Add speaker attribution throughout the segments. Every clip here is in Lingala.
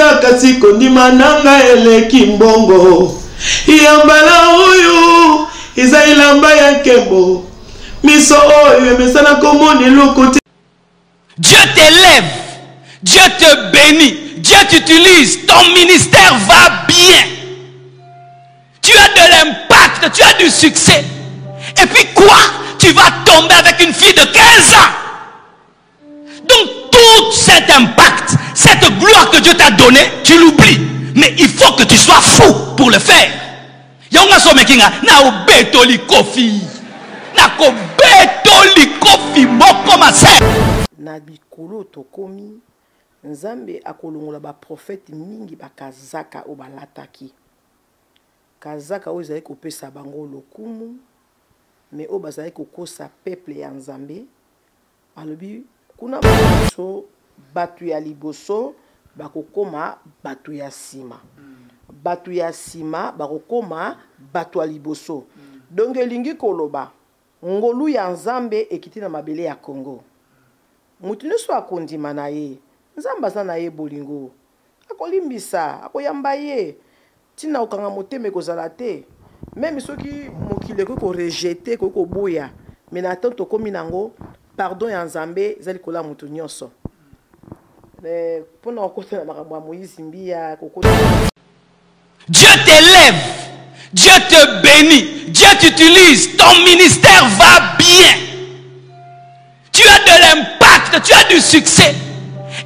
Speaker 1: nga kasi kondima na nga eleki mbongo ya mbala oyo eza elamba ya nkembo miso oyo emesana komona eloko te.
Speaker 2: Dieu t'élève, Dieu te bénit, Dieu t'utilise, ton ministère va bien. Tu as de l'impact, tu as du succès. Et puis quoi Tu vas tomber avec une fille de 15 ans. Donc tout cet impact, cette gloire que Dieu t'a donnée, tu l'oublies. Mais il faut que tu sois fou pour le faire. Yango nga somekinga na obetoli kofi. Na kobetoli kofi moko ma sœur.
Speaker 3: Na mikolo oyo tokomi, Nzambe akolongola ba prophètes mingi ba kazaka oyo balataki. Kazaka oyo ezali kopesa bango lokumu, mais oyo bazali kokosa peuple ya Nzambe. Alobi kuna biso batu ya liboso bakokoma batu ya sima. Batu ya sima bakokoma batu ya liboso. Donc elingi koloba ngolu ya Nzambe ekiti na mabele ya Congo. Mutu nionso akondima na ye, Nzambe aza na ye bolingo. Akolimbisa, akoyamba ye. Tina kokanga motema ekozala te. Meme soki mokili ekoki ko rejeter, ekoki koboya, mais na temps tokomi na yango, pardon ya Nzambe eza likolo ya mutu nionso. Mais pona kokota na makambo ya Moïse Mbiya, kokota
Speaker 2: Dieu t'élève, Dieu te bénit, Dieu t'utilise, ton ministère va bien. Tu as de l'impact, tu as du succès.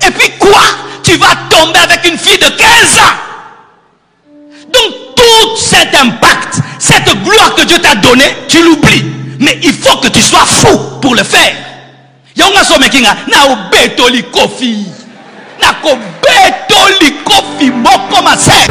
Speaker 2: Et puis quoi Tu vas tomber avec une fille de 15 ans. Donc tout cet impact, cette gloire que Dieu t'a donnée, tu l'oublies. Mais il faut que tu sois fou pour le faire. Yango nga somekinga na obetoli kofi. Na kobetoli kofi moko ma sœur.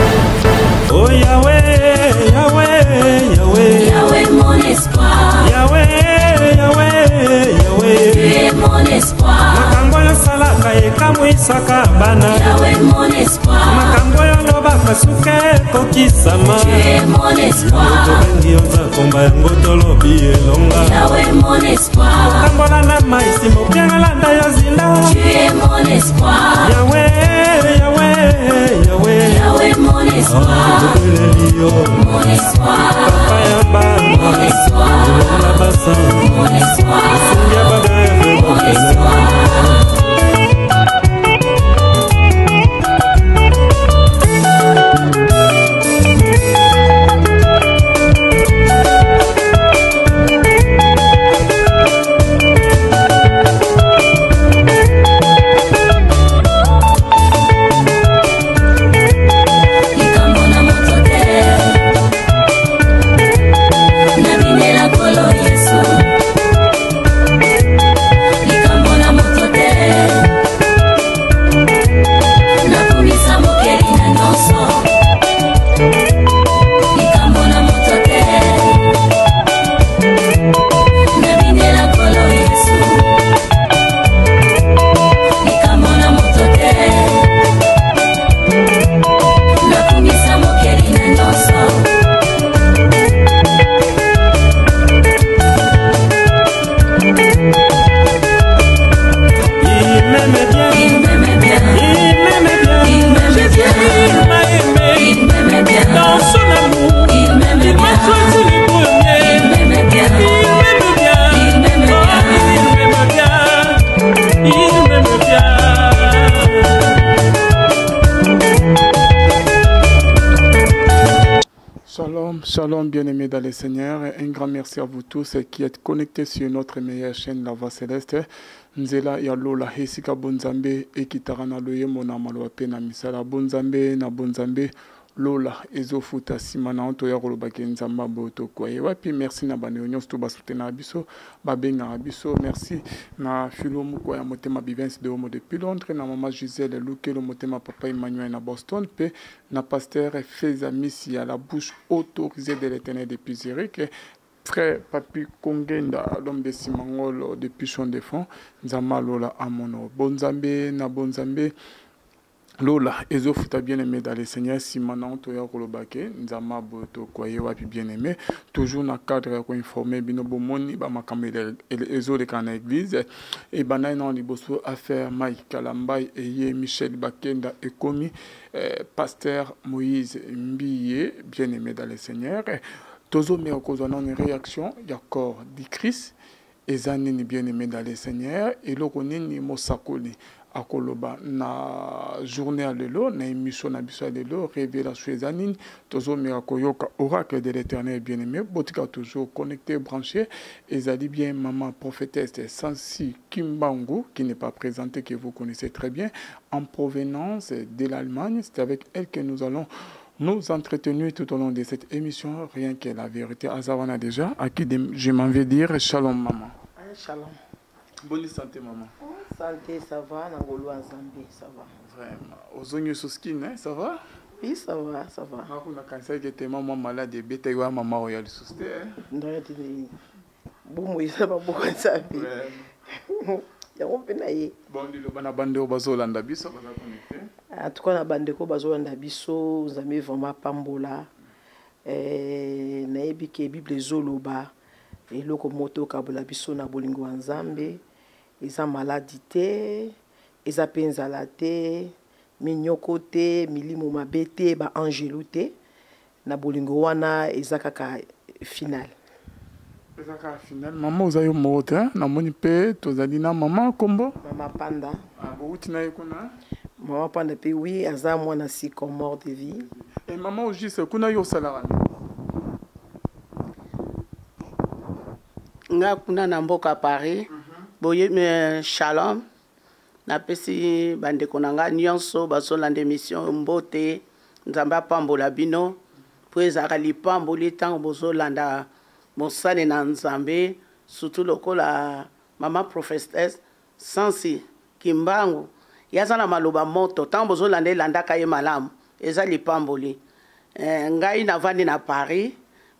Speaker 1: Oh Yahweh, Yahweh, Yahweh.
Speaker 4: Yahweh mon espoir.
Speaker 1: Yahweh, Yahweh, Yahweh.
Speaker 4: Tu es mon espoir.
Speaker 1: Makambo oyo osalaka ekamwisaka bana.
Speaker 4: Yahweh mon espoir.
Speaker 1: Makambo oyo olobaka suka ekokisama.
Speaker 4: Tu es mon espoir.
Speaker 1: Tobengi yo nzakomba yango tolobi elonga.
Speaker 4: Yahweh mon espoir.
Speaker 1: Otambola na mai nsima opiangalanda yo zinda.
Speaker 4: Tu es mon espoir.
Speaker 1: Yahweh, Yahweh, Yahweh.
Speaker 4: Yahweh mon espoir.
Speaker 1: Tobeleli yo.
Speaker 4: Mon espoir.
Speaker 1: Papa ya bana.
Speaker 4: Mon espoir.
Speaker 1: Elonga basantu.
Speaker 4: Mon espoir.
Speaker 1: Osungi ya babreve.
Speaker 4: Mon espoir. Likambo na moto te, nabinela Nkolo Yesu. Likambo na moto te, nakumisa mokeli na nyonso. Likambo na moto te, nabinela Nkolo Yesu. Likambo na moto te, nakumisa mokeli na nyonso.
Speaker 1: Il m'aime bien.
Speaker 4: Il m'aime bien.
Speaker 1: Il m'aime bien.
Speaker 4: Il m'aime bien.
Speaker 1: Il m'a aimé.
Speaker 4: Il m'aime bien.
Speaker 1: Dans son amour.
Speaker 4: Il m'aime
Speaker 1: Il m'a
Speaker 4: bien.
Speaker 1: choisi le premier.
Speaker 4: Il m'aime bien.
Speaker 1: Il m'aime bien.
Speaker 4: Il m'aime
Speaker 1: Oh,
Speaker 4: bien.
Speaker 1: il m'aime bien. Il m'aime bien.
Speaker 5: Shalom, shalom bien-aimés dans le Seigneur. Un grand merci à vous tous qui êtes connectés sur notre meilleure chaîne La Voix Céleste. Nzela ya Lola esika bonzambe ekitaka na loyembo na maloba pe na misala bonzambe na bonzambe Lola ezofuta nsima na toya koloba ke nzambe aboyo tokwa ye wapi. Merci na bandeko nyonso to basoutenaka biso, babengaka biso. Merci na Philo Mukwa ya motema Bivens de Homo depuis Londres, na mama Gisèle Lukelo motema papa Emmanuel na Boston, pe na pasteur Feza Misi ya la bouche autorisée de l'Éternel depuis Zurich, frère Papi Kongenda l'homme de Simangolo depuis Chaux-de-Fonds. Nzambe alola amono bonzambe na bonzambe. Lola ezofuta bien aimé dans le Seigneur nsima na toya koloba ke nzambe aboye tokwa ye wapi bien aimé toujours na cadre ya koinforme bino bomoni bamakambo ezoleka na église ebandaki nao liboso affaire Mike Kalambay eye Michel Bakenda ekomi eh, pasteur Moïse Mbiye bien aimé dans le Seigneur tozomeka kozwa nano réaction ya corps du Christ Eza nini bien aime dans le seigneur eloko nini mosakoli akoloba na journée ya lelo na emission na biso ya lelo revelation eza nini tozomeka koyoka oracle de l'éternel bien aimé botika toujours connecté branché ezali bien maman prophétesse Sansi Kimbangu qui n'est pas présentée que vous connaissez très bien en provenance de l'Allemagne c'est avec elle que nous allons nous entretenir tout au long de cette émission, rien que la vérité. Azawana déjà, à qui je m'en vais dire shalom maman.
Speaker 3: Ah, shalom.
Speaker 5: Bonne santé maman.
Speaker 3: Santé, ça va, Nangolo Nzambe, ça va.
Speaker 5: Vraiment. Ozongi sous skin, hein, ça va?
Speaker 3: Oui, ça va, ça va.
Speaker 5: Nakuna kanisa que te maman malade ebeta yo maman oyo lisusu te.
Speaker 3: Non, bomoi eza maboko ya Nzambe. Yango mpe na ye.
Speaker 5: Bon, liloba na bandeko bazolanda biso baza connecté.
Speaker 3: En tout cas na bandeko bazolanda biso, Nzambe vraiment apambola. Eh, nayebi ke Bible ezoloba eloko moto okabola biso na bolingo ya Nzambe eza maladi te, eza mpe nzala te, minyoko te, milimo mabe te, ba angelu te. Na bolingo wana eza kaka final.
Speaker 5: Eza kaka final. Mama oza yo moko te, namoni mpe tozali na mama kombo
Speaker 3: Mama Panda.
Speaker 5: Ah, bowuti na ye kuna?
Speaker 3: Mama Panda mpe oui, aza mwana sycomore de vie.
Speaker 5: E mama Auguste, kuna yo osalaka nini?
Speaker 6: Nga kuna na mboka Paris. Boye shalom. Napesi bandeko na nga nyonso bazolanda émission mbote. Nzambe apambola bino po ezalaka lipamboli ntango bozolanda mosali na Nzambe, surtout lokola mama prophétesse Sansi Kimbangu ye aza na maloba moto, ntango bozolanda elandaka ye malamu, eza lipamboli. Ngai navandi na Paris,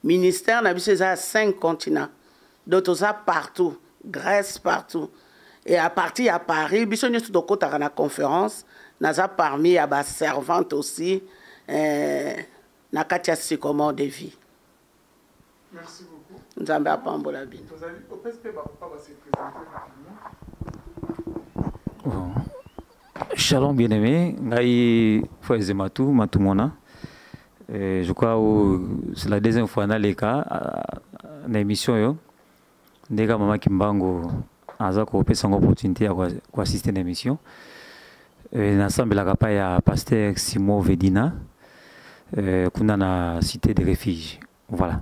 Speaker 6: ministère na biso eza ya 5 continents, donc toza partout, Grèce partout. Et à partir ya Paris, biso nyonso tokotaka na conférence, naza parmi ya ba servante aussi na kati ya sycomore de vie.
Speaker 5: Merci beaucoup.
Speaker 6: Nzambe apambola bino.
Speaker 5: Tozali opesi mpe bapapa ba se présenter rapidement.
Speaker 7: Bon. Shalom bien-aimé, ngai Foyze Matu, Matumona. Je crois que c'est la deuxième fois dans les cas na émission yo. Ndeka mama Kimbangu aza kopesa ngo opportunité ya ko assister na émission. Nasambelaka pa ya pasteur Simon Vedina kuna na cité de refuge. Voilà.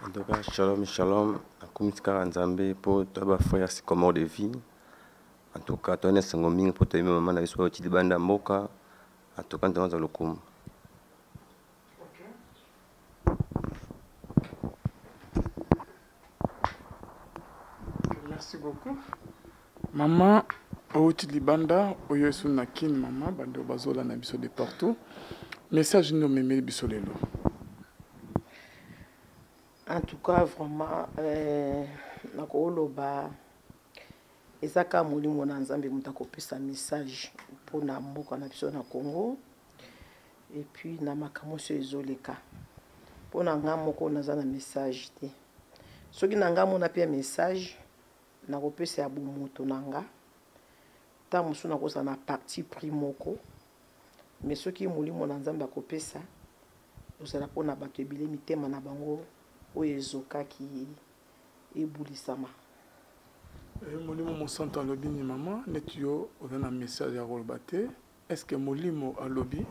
Speaker 8: En tout cas, shalom, shalom. Nakumisi kaka Nzambe po toya ba frère ya sycomore de vie. En tout cas, toya na esengo mingi po toyemi mama na biso oyo ti libanda ya mboka. En tout cas, Nzambe azwa lokumu.
Speaker 5: Merci beaucoup. Maman outi libanda oyo esu na kin mama bando bazola na biso de partout. Message nini omemeli biso lelo?
Speaker 3: En tout cas vraiment nakoloba eza kaka molimo na Nzambe moto akopesa message mpona mboka na biso na Congo et puis na makambo nyonso ezoleka. Mpona nga moko naza na message te. Soki na nga mona pe message nakopesa ya bomoto na nga, ntango mosusu nakozala na parti pris moko, mais soki molimo na Nzambe akopesa ozala mpona bato ebele mitema na bango oyo ezokaki ebulisama.
Speaker 5: Molimo mosantu alobi ni mama neti yo oza na message ya koloba te, est-ce que molimo alobi?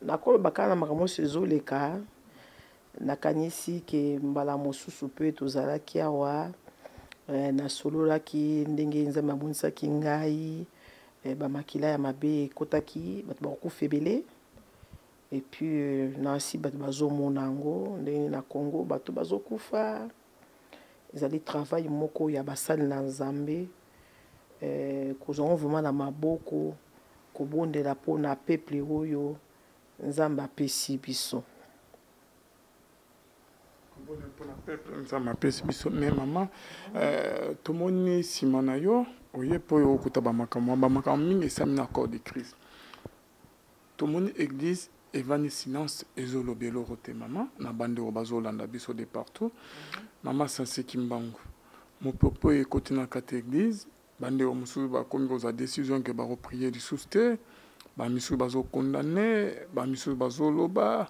Speaker 3: Nakoloba kaka na makambo nyonso ezoleka. Nakanisi ke mbala mosusu mpe tozalaki awa, nasololaki ndenge Nzambe amonisaki ngai, bamakila ya mabe ekotaki, bato bakokufa ebele. Et puis nasi bato bazomona yango ndenge na Congo bato bazokufa. Ezali travail moko ya basali na Nzambe, kozwa vraiment na maboko kobondela mpona peuple oyo Nzambe apesi biso.
Speaker 5: Mpona peuple Nzambe apesi biso. Mais mama, tomoni nsima na yo oye mpo oyo okuta bamakambo, bamakambo mingi esami na corps de Christ. Tomoni église evandi silence, ezoloba eloko te. Mama, na bandeko bazolanda biso de partout, mama Sanseki Mbangu, mopepe oyo ekoti na kati ya église, bandeko mosusu bakomi kozwa décision ke bakoprier lisusu te, bamisusu bazocondamner, bamisusu bazoloba.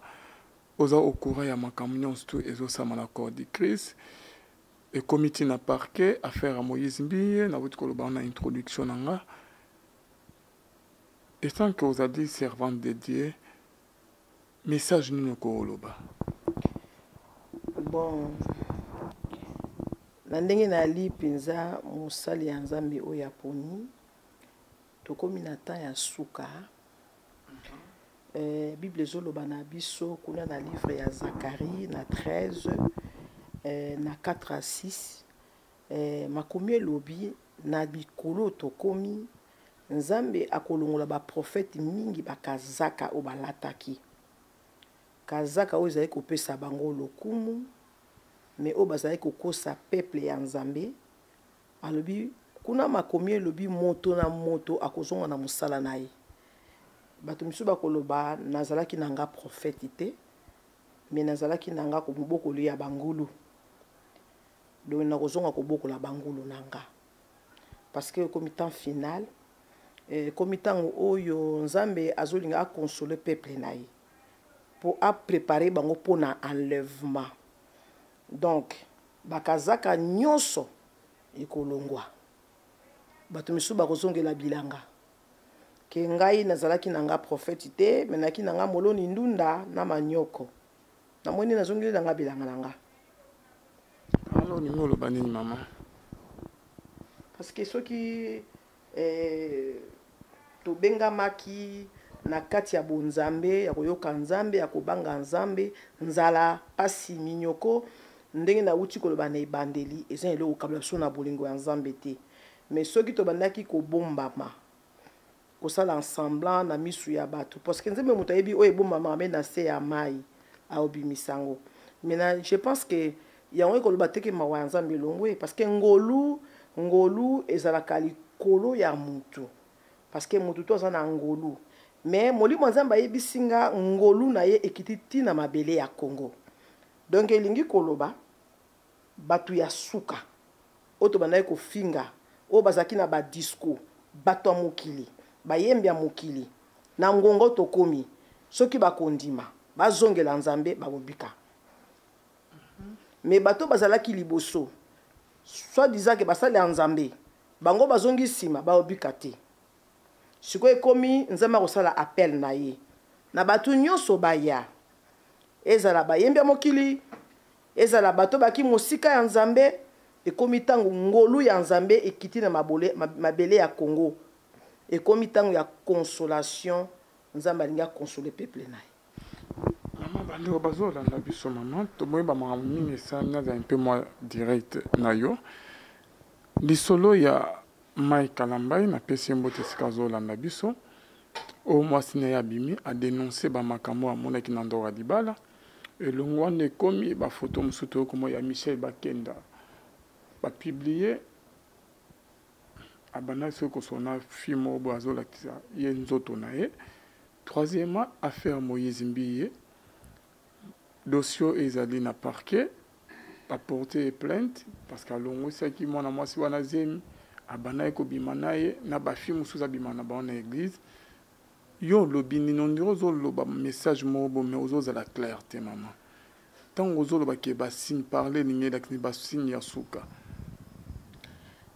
Speaker 5: Oza au courant ya makambo nyonso tu ezosama na corps du Christ. Ekomi ntina parquet, affaire ya Moïse Mbiye. Nauti koloba na introduction na nga, étant que ozali servante de Dieu, message nini okoloba?
Speaker 3: Bon, na ndenge nali mpenza mosali ya Nzambe oyo aponi, tokomi na temps ya suka. Bible ezoloba na biso kuna na livre ya Zacharie na 13 na 4 à 6, makomi elobi na mikolo tokomi, Nzambe akolongola baprofete mingi bakazaka oyo balataki kazaka oyo ezali kopesa bango lokumu, mais oyo bazali kokosa peuple ya Nzambe. Alobi kuna, makomi elobi, moto na moto akozonga na mosala na ye. Bato misusu bakoloba: "Nazalaki na nga prophète te, mais nazalaki na nga mobokoli ya bangulu, donc nakozonga kobokola bangulu na nga." Parce que ekomi temps final, ekomi ntango oyo Nzambe azolinga aconsole peuple na ye mpo aprépare bango mpona enlèvement. Donc bakazaka nyonso ekolongwa, bato misusu bakozongela bilanga ke ngai nazalaki na nga prophète te, mais nayaki na nga moloni ndunda na manioko. Namoni nazongeli na nga bilanga na nga.
Speaker 5: Alors olingi oloba nini, mama?
Speaker 3: Parce que soki tobengamaki na kati ya bonzambe, ya koyoka Nzambe, ya kobanga Nzambe, nzala, pasi, minyoko, ndenge nauti koloba na ebandeli, eza eloko kokabela biso na bolingo ya Nzambe te. Mais soki tobandaki kobombama, kosala semblant na misu ya bato, parce que Nzambe moto ayebi oyo ebombamaka mpe na se ya mai, aobimisa yango. Mais je pense que yango ekoloba te ke mawa ya Nzambe elongwe, parce que ngolu, ngolu ezalaka likolo ya mutu, parce que motu to aza na ngolu. Mais molimo ya Nzambe ayebisi nga ngolu na ye ekiti ntina mabele ya Congo. Donc elingi koloba bato ya suka oyo tobandaki kofinga, oyo bazalaki na badiscours, bato ya mokili, bayembi ya mokili, na ngongo tokomi, soki bakondima bazongela Nzambe, bakobika. Mais bato bazalaki liboso, soit disant ke basali ya Nzambe, bango bazongi nsima, baobika te. Sikoyo ekomi Nzambe akosala appel na ye na bato nyonso baya, ezala bayembi ya mokili, ezala bato baki mosika ya Nzambe. Ekomi ntango ngolu ya Nzambe ekiti na mabele ya Congo. Ekomi ntango ya consolation. Nzambe alingi aconsole peuple na ye.
Speaker 5: Mama, bandeko bazolanda biso, mama, tomoyi bamakambo mingi esalami. Nazala mpe mwa direct na yo. Lisolo ya Mike Kalambai, napesi ye mbote esika azolanda biso, oyo mwasi na ye abimi adénonce bamakambo amonaki na ndoko ya libala elongo wana. Ekomi bafoto mosusu toyokomo ya Michel Bakenda bapublier, abandaki soki kosona fille moko boye, azolakisa ye nzoto na ye. Troisièmement, affaire Moïse Mbiye, dossier oyo ezali na parquet, baporte ye plainte parce que alongwisaki mwana mwasi wana zemi, abandaki kobima na ye na bafille mosusu, abima na bango na église. Yo olobi nini? On dirait ozoloba message moko bo, mais ozozala clair te, mama. Ntango ozoloba ke basigne parle, elingi elakisi basigne ya suka?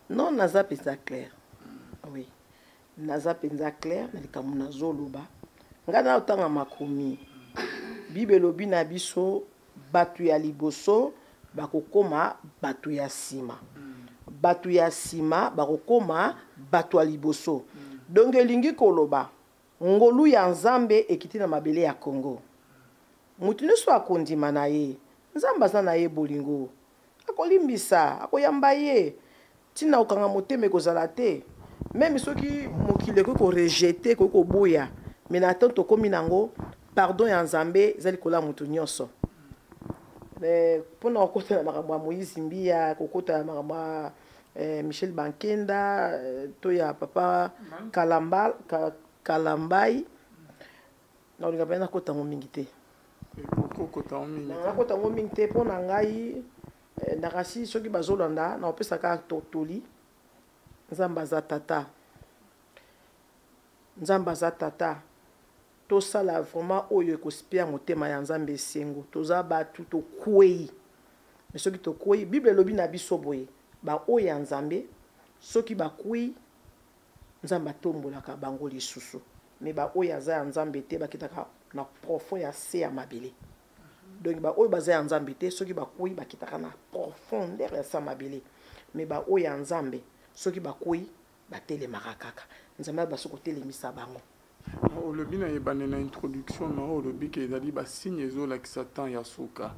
Speaker 3: Non, naza mpenza clair. Oui, naza mpenza clair na likambo nazoloba. Ngai na otanga makomi, Bible elobi na biso bato ya liboso bakokoma bato ya nsima, bato ya nsima bakokoma bato ya liboso. Donc elingi koloba ngolu ya Nzambe ekiti na mabele ya Congo. Moto nyonso akondima na ye, Nzambe aza na ye bolingo, akolimbisa, akoyamba ye. Ntina kokanga motema ekozala te, même soki mokili ekoki korejeter, ekoki koboya. Mais na temps tokómi nango, pardon ya Nzambe eza likolo ya moto nyonso. Mais mpona kokota na makambo ya Moïse Mbiya, kokota na makambo ya Michel Bankenda to ya papa Kalamba, Kalambai, nakolinga mpenza nakota yango mingi te. Nakota yango mingi te mpo na ngai, nakasi soki bazolanda, nakopesa kaka toli. Nzambe aza tata, Nzambe aza tata. Tosala vraiment oyo ekospia motema ya Nzambe esengo. Toza bato, tokwei, mais soki tokwei, Bible elobi na biso boye: baoyo ya Nzambe, soki bakwei, Nzambe atombolaka bango lisusu. Mais baoyo aza ya Nzambe te, bakitaka na profond ya se ya mabele. Donc baoyo baza ya Nzambe te, soki bakwei, bakitaka na profondeur ya se ya mabele. Mais baoyo ya Nzambe, soki bakwei, batelemaka kaka. Nzambe abasi kotelemisa bango.
Speaker 5: Olobi na ebande na introduction na olobi ke ezali basigne ezolakisa temps ya suka.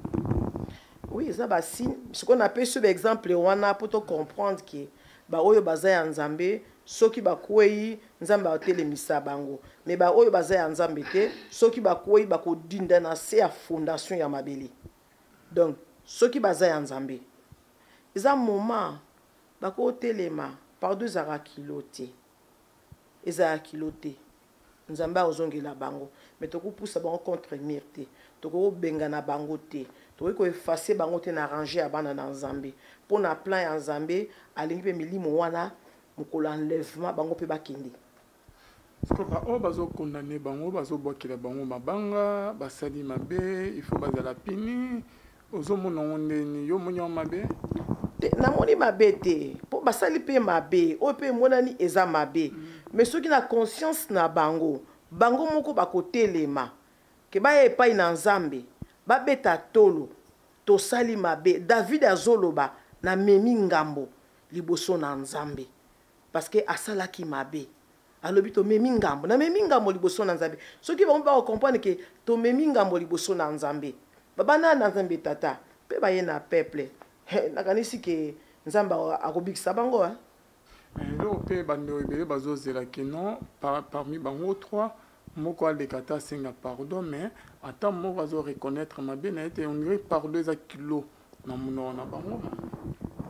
Speaker 3: Oui, eza basigne. Sikoyo napesi yo baexemple wana mpo tocomprendre ke baoyo baza ya Nzambe, soki bakwei, Nzambe atelemisa bango. Mais baoyo baza ya Nzambe te, soki bakwei, bakodinda na se ya fondation ya mabele. Donc soki baza ya Nzambe, eza moment bakotelema. Pardon ezalaka kilo te, ezalaka kilo te. Nzambe akozongela bango. Mais tokopusa bango contre mur te, tokobengana bango te, tokoki koeffacer bango te na range ya bana na Nzambe. Mpo na plan ya Nzambe, alingi mpe milimo wana, mokolo ya enlèvement, bango mpe bakende.
Speaker 5: Sikoyo baoyo bazokondane bango, bazobwakela bango mabanga, basali mabe, il faut bazala puni. Ozomona yango ndeni? Yo omoni yango mabe?
Speaker 3: Te, namoni mabe te, mpo basali mpe mabe oyo mpe emonani eza mabe. Mais soki na conscience na bango, bango moko bakotelema ke baya epai na Nzambe, babeta tolo: tosali mabe. David azoloba: namemi ngambo liboso na Nzambe, parce que asalaki mabe. Alobi: tomemi ngambo, namemi ngambo liboso na Nzambe. Soki bango bakocomprendre ke tomemi ngambo liboso na Nzambe, babana na Nzambe tata mpe baye na peuple, nakanisi ke Nzambe akobikisa bango.
Speaker 5: Eloko mpe bandeko ebele bazozela ke non, parmi bango trois, moko aleka ata asenga pardon, mais ata moko azoreconnaître mabe na ye te. On dirait pardon eza kilo na monoko na bango.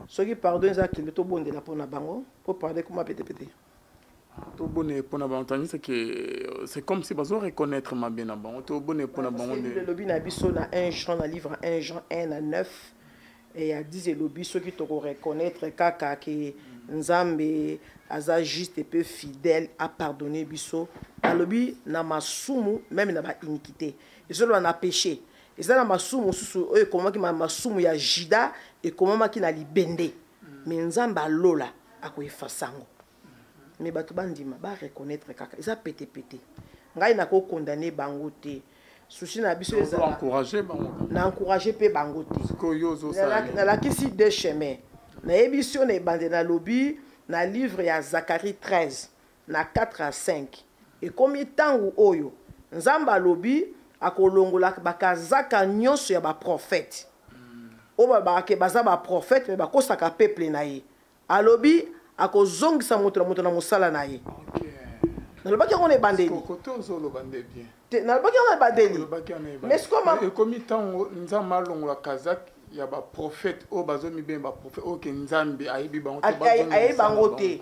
Speaker 3: Soki pardon eza kilo, tobondela mpo na bango, mpo pardon ekoma petepete.
Speaker 5: Tobondela mpo na bango, tandis que c'est comme si bazo reconnaître mabe na bango. Tobondela mpo na bango.
Speaker 3: Nde elobi na biso na 1 Jean, na livre 1 Jean 1 na 9 et ya 10, elobi soki tokoreconnaître kaka ke Nzambe aza juste mpe fidèle, apardonne biso, alobi, na masumu, même na bainiquité. Ezoloba na péché. Eza na masumu mosusu oyo ekomamaki, masumu ya Juda ekomamaki na libende, mais Nzambe alola akoeffacer yango. Mais bato bandima, bareconnaître kaka, eza petepete. Ngai nakokondane bango te. Souci na biso
Speaker 5: ezala
Speaker 3: na encourage mpe bango te. Nalakisi deux chemins. Nayebisi yo na ebande, nalobi na livre ya Zacharie 13 na 4 à 5, ekomi ntango oyo Nzambe alobi akolongola bakazaka nyonso ya baprofete oyo balobaka baza baprofete, mais bakosaka peuple na ye. Alobi akozongisa moto na moto na mosala na ye. Nalobaki yango na ebandeli. Nalobaki yango na ebandeli.
Speaker 5: Mais ekomi ntango Nzambe alongola kazak ya baprofete oyo bazomibenga baprofete, oyo ke Nzambe ayebi bango.
Speaker 3: Ayebi bango te.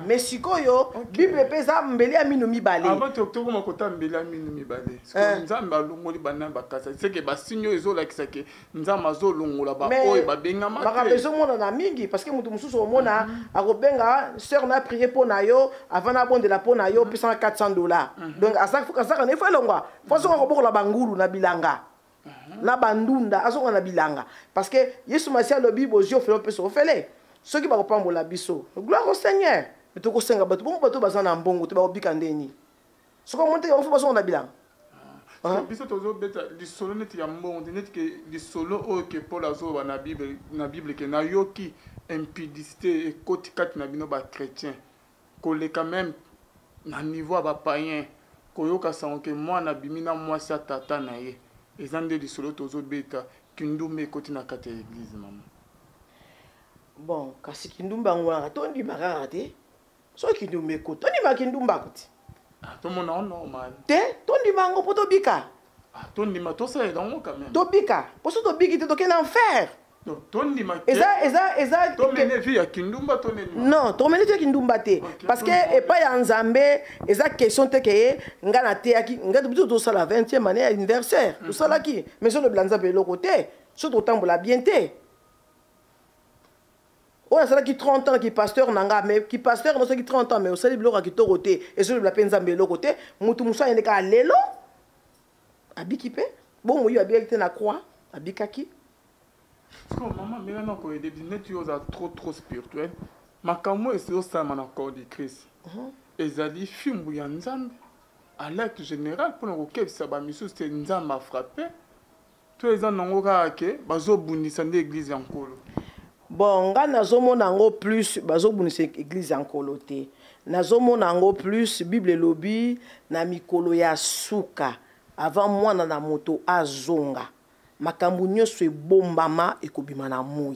Speaker 3: Mais sikoyo Bible mpe eza mbeli ya mino mibale.
Speaker 5: Avant tokoma kota mbeli ya mino mibale, Nzambe alongoli bana bakasa, seke basigne oyo ezolakisa ke Nzambe azolongola baoyo babengama.
Speaker 3: Makambo ezomonana mingi, parce que moto mosusu omona akobenga: sœur, na prier mpo na yo. Avant nabondela mpo na yo, opesanga 400 $. Donc azaka na ifo elongwa, fo azonga kobokola bangulu na bilanga na bandunda, azonga na bilanga, parce que Yesu Masi alobi: bozwi ofele, opesa ofele. Soki bakopambola biso, gloire au Seigneur. Mais tokosenga bato bongo, bato baza na mbongo te, bakobika ndeni? Soki omoni te, bango fo bazonga na bilanga.
Speaker 5: Biso tozobeta lisolo neti ya mbongo te, neti ke lisolo oyo ke Paul azoloba na Bible ke nayoki impudicité ekoti kati na bino bachrétien, koleka même na niveau ya bapayen, koyoka sango ke mwana abimi na mwasi ya tata na ye. Eza nde lisolo tozobeta, kindumba ekoti na kati ya église, mama.
Speaker 3: Bon, kasi kindumba yango wana, tondima kaka te. Soki kindumba ekoti, tondima kindumba kuti.
Speaker 5: Tomona ngo normal.
Speaker 3: Te, tondima yango mpo tobika.
Speaker 5: Ah, tondima tosalela yango quand même.
Speaker 3: Tobika, mpo so tobiki te, tokende enfer.
Speaker 5: Donc tondima.
Speaker 3: Eza eza eza
Speaker 5: Tomene vie ya kindumba to nini?
Speaker 3: Non, tomene vie ya kindumba te, parce que epai ya Nzambe eza question te ke nga nateyaki nga. Biso tosala 20e année ya anniversaire, tosalaki, mais ozolobela Nzambe eloko te so totambola bien te. Oyo asalaki 30 ans ki pasteur na nga, mais ki pasteur nosalaki 30 ans, mais osali biloko ya kitoko te, ezolobela mpe Nzambe eloko te. Motu mosusu ayende kaka lelo, abiki mpe bongo. Yo abikaki te na croix, abikaki.
Speaker 5: Sikoyo mama, meka na koyede neti yo oza trop trop spirituel. Makambo oyo ezosalama na corps du Christ ezali fimbu ya Nzambe, alerte général mpona kokebisa bamisusu te Nzambe afrappe, to eza nango kaka ke bazobundisa nde église ya Nkolo?
Speaker 3: Bon, nga nazomona yango plus bazobundisa église ya Nkolo te. Nazomona yango plus Bible elobi na mikolo ya suka, avant Mwana na Moto azonga, makambo nyonso ebombama ekobima na moi.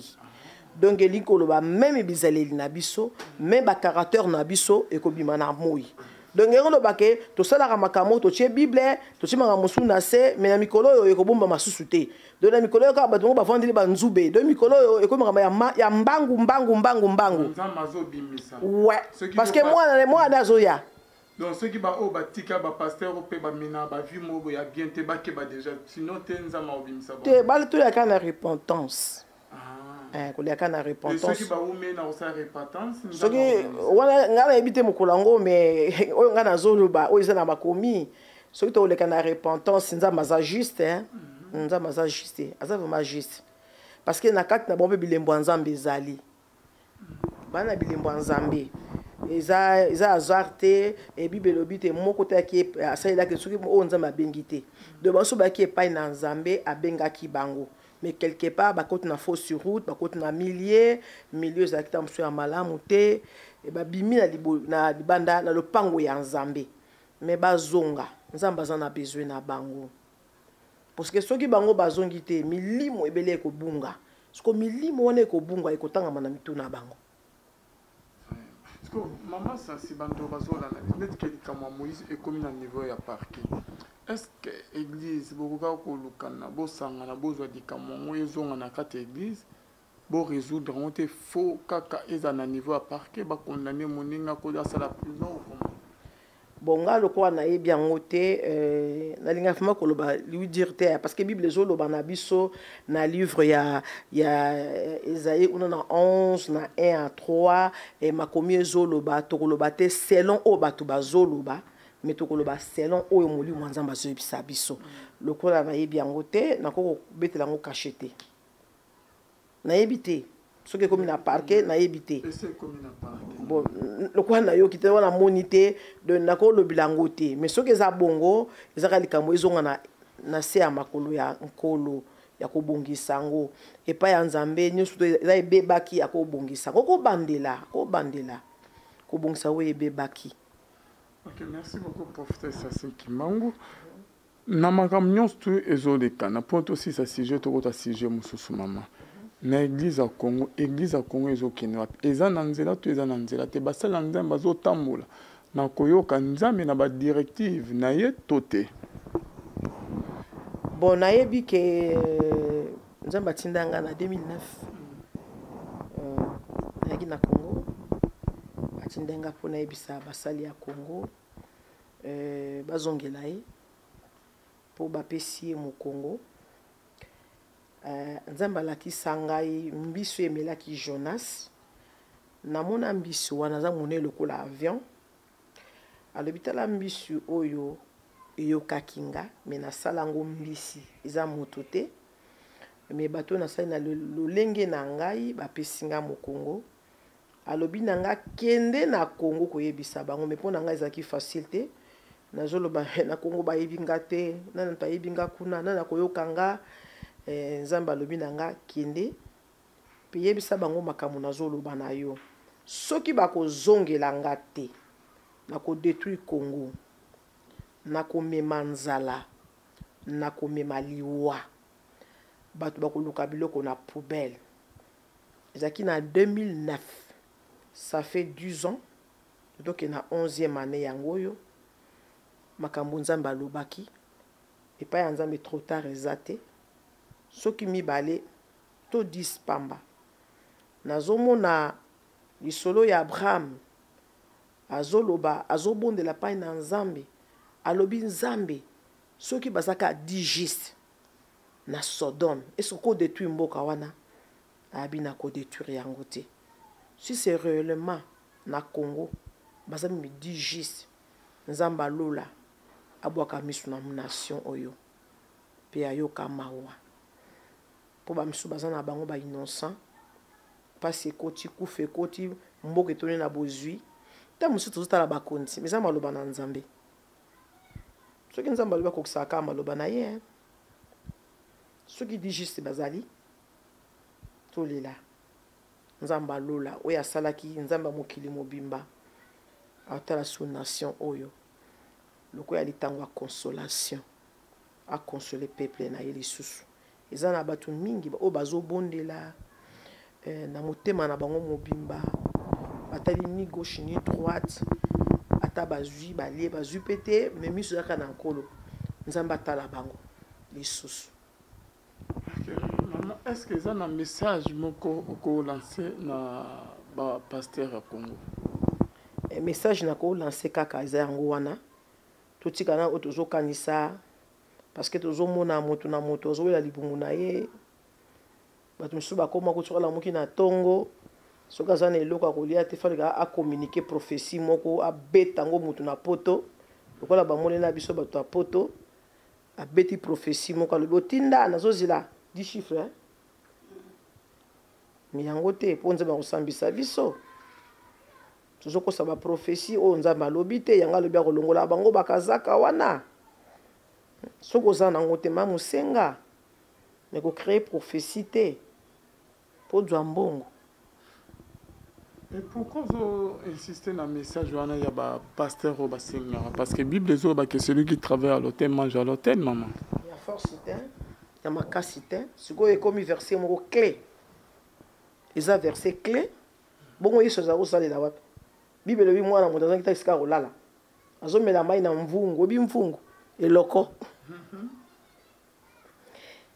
Speaker 3: Donc elingi koloba même bizaleli na biso, même bacaractère na biso ekobima na moi. Donc yango loba ke tosalaka makambo, totie Bible, totie makambo mosusu na se, mais na mikolo oyo ekobombama susu te. Donc na mikolo oyo kaka bato moko bavandeli banzube. Donc mikolo oyo ekomi makambo ya mbangu mbangu mbangu mbangu.
Speaker 5: Nzambe azobimisa.
Speaker 3: Ouais, parce que mwana azoya.
Speaker 5: Donc soki baoyo batika bapasteur mpe bamena bavie moko ya bien te, bakeba déjà, sinon te Nzambe akobimisa.
Speaker 3: Te, toyaka na repentance. Ah. Koliaka na repentance.
Speaker 5: Soki baume na kosala repentance?
Speaker 3: Soki wana ngai nayebi te mokolo yango, mais oyo ngai nazoloba, oyo eza na makomi, soki tokoleka na repentance, Nzambe aza juste. Nzambe aza juste, aza vraiment juste, parce que na kati na bango mpe bilembo ya Nzambe ezali. Bana bilembo ya Nzambe eza hasard te. Bible elobi te moko te aki asalelaki soki oyo Nzambe abengi te. Donc banso bayaki epai na Nzambe, abengaki bango, mais quelque part bakoti na fausse route, bakoti na milieu ezalaki ta mosusu ya malamu te. Babimi na libanda na lopango ya Nzambe, mais bazonga. Nzambe aza na besoin na bango, parce que soki bango bazongi te, milimo ebele ekobunga. Siko milimo wana ekobunga, ekotangama na mitu na bango.
Speaker 5: Mama Sasi, bato bazolanda neti ke likambo ya Moïse ekomi na niveau ya parquet, est ce que église bokoka kolukana, bosangana, bozwa likambo yango ezonga na kati ya église, borésoudre yango te? Faut kaka eza na niveau ya parquet, bakondamner moninga ko asala prison, okoma?
Speaker 3: Bon, nga lokola nayebi yango te, nalinga vraiment koloba lui dire te, parce que Bible ezoloba na biso na livre ya Esaïe kuna na 11 na 1 à 3, e makomi ezoloba tokoloba te selon oyo bato bazoloba, mais tokoloba selon oyo Molimo ya Nzambe azoyebisa biso. Lokola nayebi yango te, nakoki kobetela yango kashe te. Nayebi te soki ekomi na parquet, nayebi te. Bon, lokola nayoki te wana, moni te, donc nakolobela yango te. Mais soki eza bongo, ezaka likambo ezonga na se ya makolo ya Nkolo ya kobongisa yango epai ya Nzambe. Nyonso eza ebebaki, ya kobongisa yango, kobandela kobongisa oyo ebebaki.
Speaker 5: Ok, merci beaucoup, professeur Sasi Kimbangu. Na makambo nyonso tu ezolekana, mpo tosisa sujet, tokota sujet mosusu. Mama, na église ya Congo, église ya Congo ezokende wapi? Eza na nzela to eza na nzela te? Basali ya Nzambe bazotambola na koyoka Nzambe na badirective na ye to te?
Speaker 3: Bon, nayebi ke Nzambe atinda nga na 2009. Nayaki na Congo, atinda nga mpo nayebisa basali ya Congo bazongela ye mpo bapesi ye mokongo. Nzambe alakisa ngai mbiso emelaki Jonas. Namona mbisi wana aza monene lokola avion. Alobi: "Tala mbisi oyo eyokaki nga, mais nasala yango mbisi, eza moto te. Mais bato oyo nasali na lolenge na ngai bapesi nga mokongo." Alobi na nga: "Kende na Kongo koyebisa bango." Mais mpo na ngai ezalaki facile te. Nazoloba: "Na Kongo bayebi nga te, nani bayebi nga kuna, nani akoyoka nga?" Nzambe alobi na nga: "Kende mpe yebisa bango makambo nazoloba na yo. Soki bakozongela nga te, nakodétruire Congo, nakomema nzala, nakomema liwa, bato bakoluka biloko na poubelle." Ezalaki na 2009, ça fait 10 ans, toke na 11e année yango oyo. Makambo Nzambe alobaki. Epai ya Nzambe trop tard eza te. Soki mibale to 10 pamba. Nazomona lisolo ya Abraham azoloba, azobondela epai na Nzambe, alobi Nzambe soki baza kaka 10 juste na Sodome, est-ce que okodetruire mboka wana? Abi nakodetruire yango te. Si c'est réellement na Congo baza meme 10 juste, Nzambe alola abwaka misu na nation oyo pe ayoka mawa po ba misusu baza na bango ba innocent, pasi ekoti, kufa ekoti, mboka etondi na bozwi. Ntango mosusu tozotala bakonzi, mais eza maloba na Nzambe. Soki Nzambe alobi akokisaka kaka maloba na ye. Soki di juste bazali, tolela Nzambe alola oyo asalaki, Nzambe ya mokili mobimba atala sous nation oyo lokola litango ya consolation, a consoler peuple na ye lisusu. Eza na bato mingi oyo bazobondela na motema na bango mobimba, batali ni gauche ni droite, ata bazwi balie bazwi pe te, mais miso ezalaka na Nkolo. Nzambe atala bango lisusu.
Speaker 5: Maman, est-ce que eza na message moko oko lancer na ba pasteur ya Congo?
Speaker 3: Message na ko lancer kaka eza yango wana, totika na oyo tozokanisa, parce que tozomona moto na moto azowela libumu na ye. Bato mosusu bakoma ko soki alamuki na tongo, soki aza na eloko ya kolia te, faleka a communiquer prophétie moko, abeta yango moto na poto, lokola bamoni na biso bato ya poto, abeti prophétie moko, alobi otinda nazozila 10 chiffres, hein? Mais yango te po Nzambe akosambisa biso. Tozokosa ba prophétie oyo Nzambe alobi te, yango alobi akolongola bango bakazaka wana. Soki oza nango te, ma mosenga, mais ko créer prophétie te po zwa mbongo.
Speaker 5: Et pourquoi vous insistez dans le message wana ya ba pasteur oyo basengaka? Parce que Bible ezoba que celui qui travaille à l'autel mange à l'autel, maman.
Speaker 3: Ya force te, ya makasi te. Sikoyo ekomi verset moko clé. Eza verset clé. Bongo Yesu aza kosalela wapi? Bible elobi mwana moto azangi ta esika kolala. Azomela mai na mvungu, oyebi mvungu? Eloko.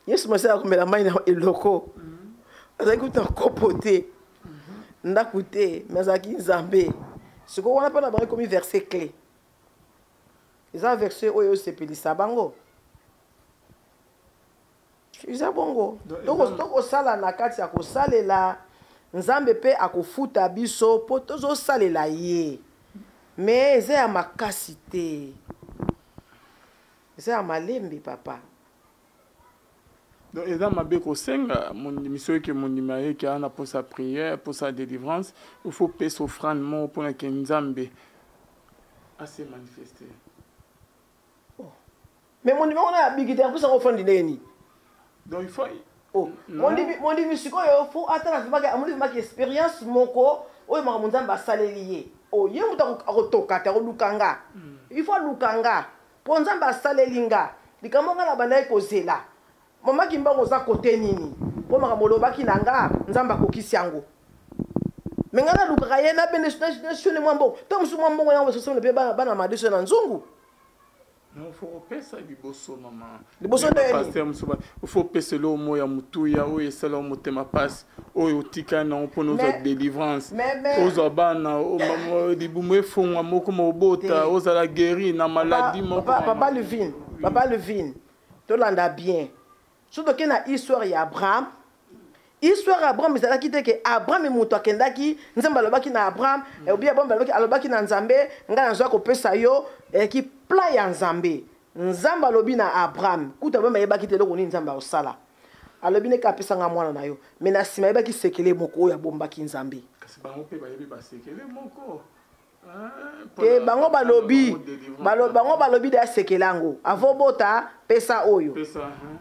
Speaker 3: Yesu Masiya akomela mai na eloko. Azalaki kuta kopo te. Ndako te, mais azalaki Nzambe. Sikoyo wana mpe na bango ekomi verset clé. Eza verset oyo osepelisa bango. Eza bongo. Tokosala na kati ya kosalela Nzambe mpe akofuta biso po tozosalela ye. Mais eza ya makasi te. Eza ya malembe papa.
Speaker 5: Donc eza mabe kosenga mondimi soki mondimi ayeki aza na posa prière, posa délivrance, il faut pesa offrande moko mpona ke Nzambe ase manifester.
Speaker 3: Oh. Mais mondimi wana abiki te, apesa offrande ndenge nini?
Speaker 5: Donc il faut
Speaker 3: Oh, mondimi, mondimi sikoyo faut atala vraiment amoni vraiment expérience moko oyo makambo Nzambe asaleli ye. Oh, ye moto akotoka te, akoluka nga. Il faut aluka nga. Po Nzambe asaleli nga. Likambo nga na bandaki kozela. Mama Kimbangu oza kote nini? Po makambo olobaki na nga, Nzambe akokisi yango. Mais nga nalukaka ye na bene na shone mwa mbongo. Tango mosusu mwa mbongo yango basosola pe bana madeso na nzungu.
Speaker 5: Non, faut kopesa liboso mama.
Speaker 3: Liboso nde nini?
Speaker 5: Pasteur mosusu ba, il faut opesa eloko moko ya motuya oyo esala yo motema pasi, oyo otika nango mpona ozwa délivrance, ozwa bana, libumu efongwa moko mobota, ozala guéri na maladie moko.
Speaker 3: Papa Levin, Papa Levin, tolanda bien. Soki toke na histoire ya Abraham, histoire ya Abraham ezalaki te ke Abraham moto akendaki, Nzambe alobaki na Abraham, obi Abraham alobaki na Nzambe, ngai nazwa kopesa yo, ezalaki plan ya Nzambe. Nzambe alobi na Abraham, kutu Abraham ayebaki te eloko nini Nzambe akosala. Alobi neke apesa nga mwana na yo, mais na nsima ayebaki sekele moko oyo abombaki Nzambe.
Speaker 5: Kasi bango mpe bayebi basekele moko.
Speaker 3: Te bango balobi, bango balobi de asekela yango. Avo bota pesa oyo.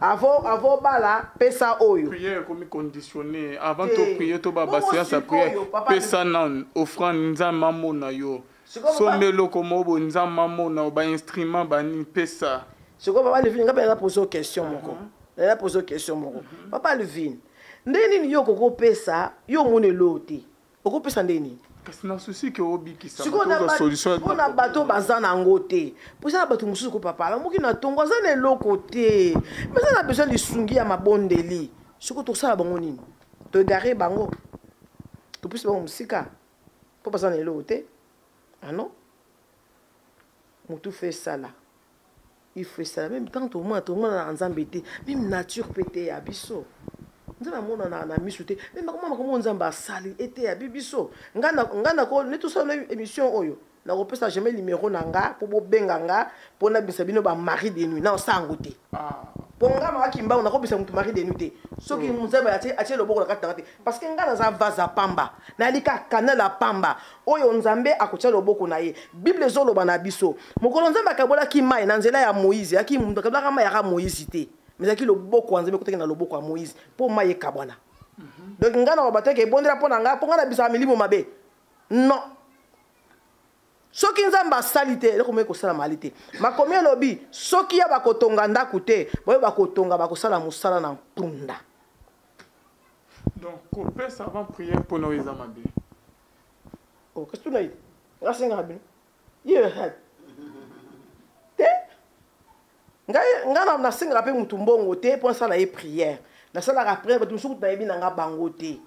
Speaker 3: Avo, avo bala pesa oyo.
Speaker 5: Prière ekomi conditionnée avant to prier to ba ba séance ya prière. Pesa nan offrande Nzambe amona yo. Somba eloko moko boye Nzambe amona yo, ba instrument ba nini pesa.
Speaker 3: Sikoyo papa Levin, nga pe na poser question moko. Na poser question moko. Papa Levin, ndenge nini yo okopesa, yo omoni eloko te. Okopesa ndenge nini?
Speaker 5: Kasi na souci ke obikisa
Speaker 3: sikoyo na bato baza na yango te, mpo eza na bato mosusu ko papa alamuki na ntongo aza na eloko te, mais aza na besoin lisungi ya mabondeli. Sikoyo tosala bango nini? Toegare bango, topesi bango mosika mpo baza na eloko te. Ano motu fe esala, il faut esala meme ntango tomona tomonana Nzambe te, meme nature mpe te ya biso. Nzambe amonana na miso te, me makambo makambo Nzambe asali ete ya biso. Nga nako nde tosala émission oyo, nakopesa jamais numéro na nga mpo bobenga nga mpo nabimisa bino bamari de nuit. Na osala yango te, mpo nga makaki mbango nakobisa motu mari de nuit te soki Nzambe atie loboko na kati nanga te, parce que nga naza vase ya pamba, nayali kaka canal ya pamba oyo Nzambe akotia loboko na ye. Bible ezoloba na biso, mokolo Nzambe akabolaki mai na nzela ya Moïse, ayaki moto akabolaka mai yaka Moïse te, mais ezalaki loboko ya Nzambe ekotaki na loboko ya Moïse mpo mai ekabwana. Donc ngai na bato ebondela mpo na ngai, mpo ngai nabisaka milimo mabe, non. Soki Nzambe asali te, eloko moki kosala mali te. Makomi elobi, soki ya bakotonga ndako te, boye bakotonga bakosala mosala na mpunda.
Speaker 5: Donc kopesa avant prière mpona oyo eza mabe?
Speaker 3: Oh, kasi tuna ye, nga asengaka bino ye te. Ngai nga nasengaka mpe motu mbongo te mpo nasala ye prière. Nasalaka prière bato mosuku nayebi na nga bango te.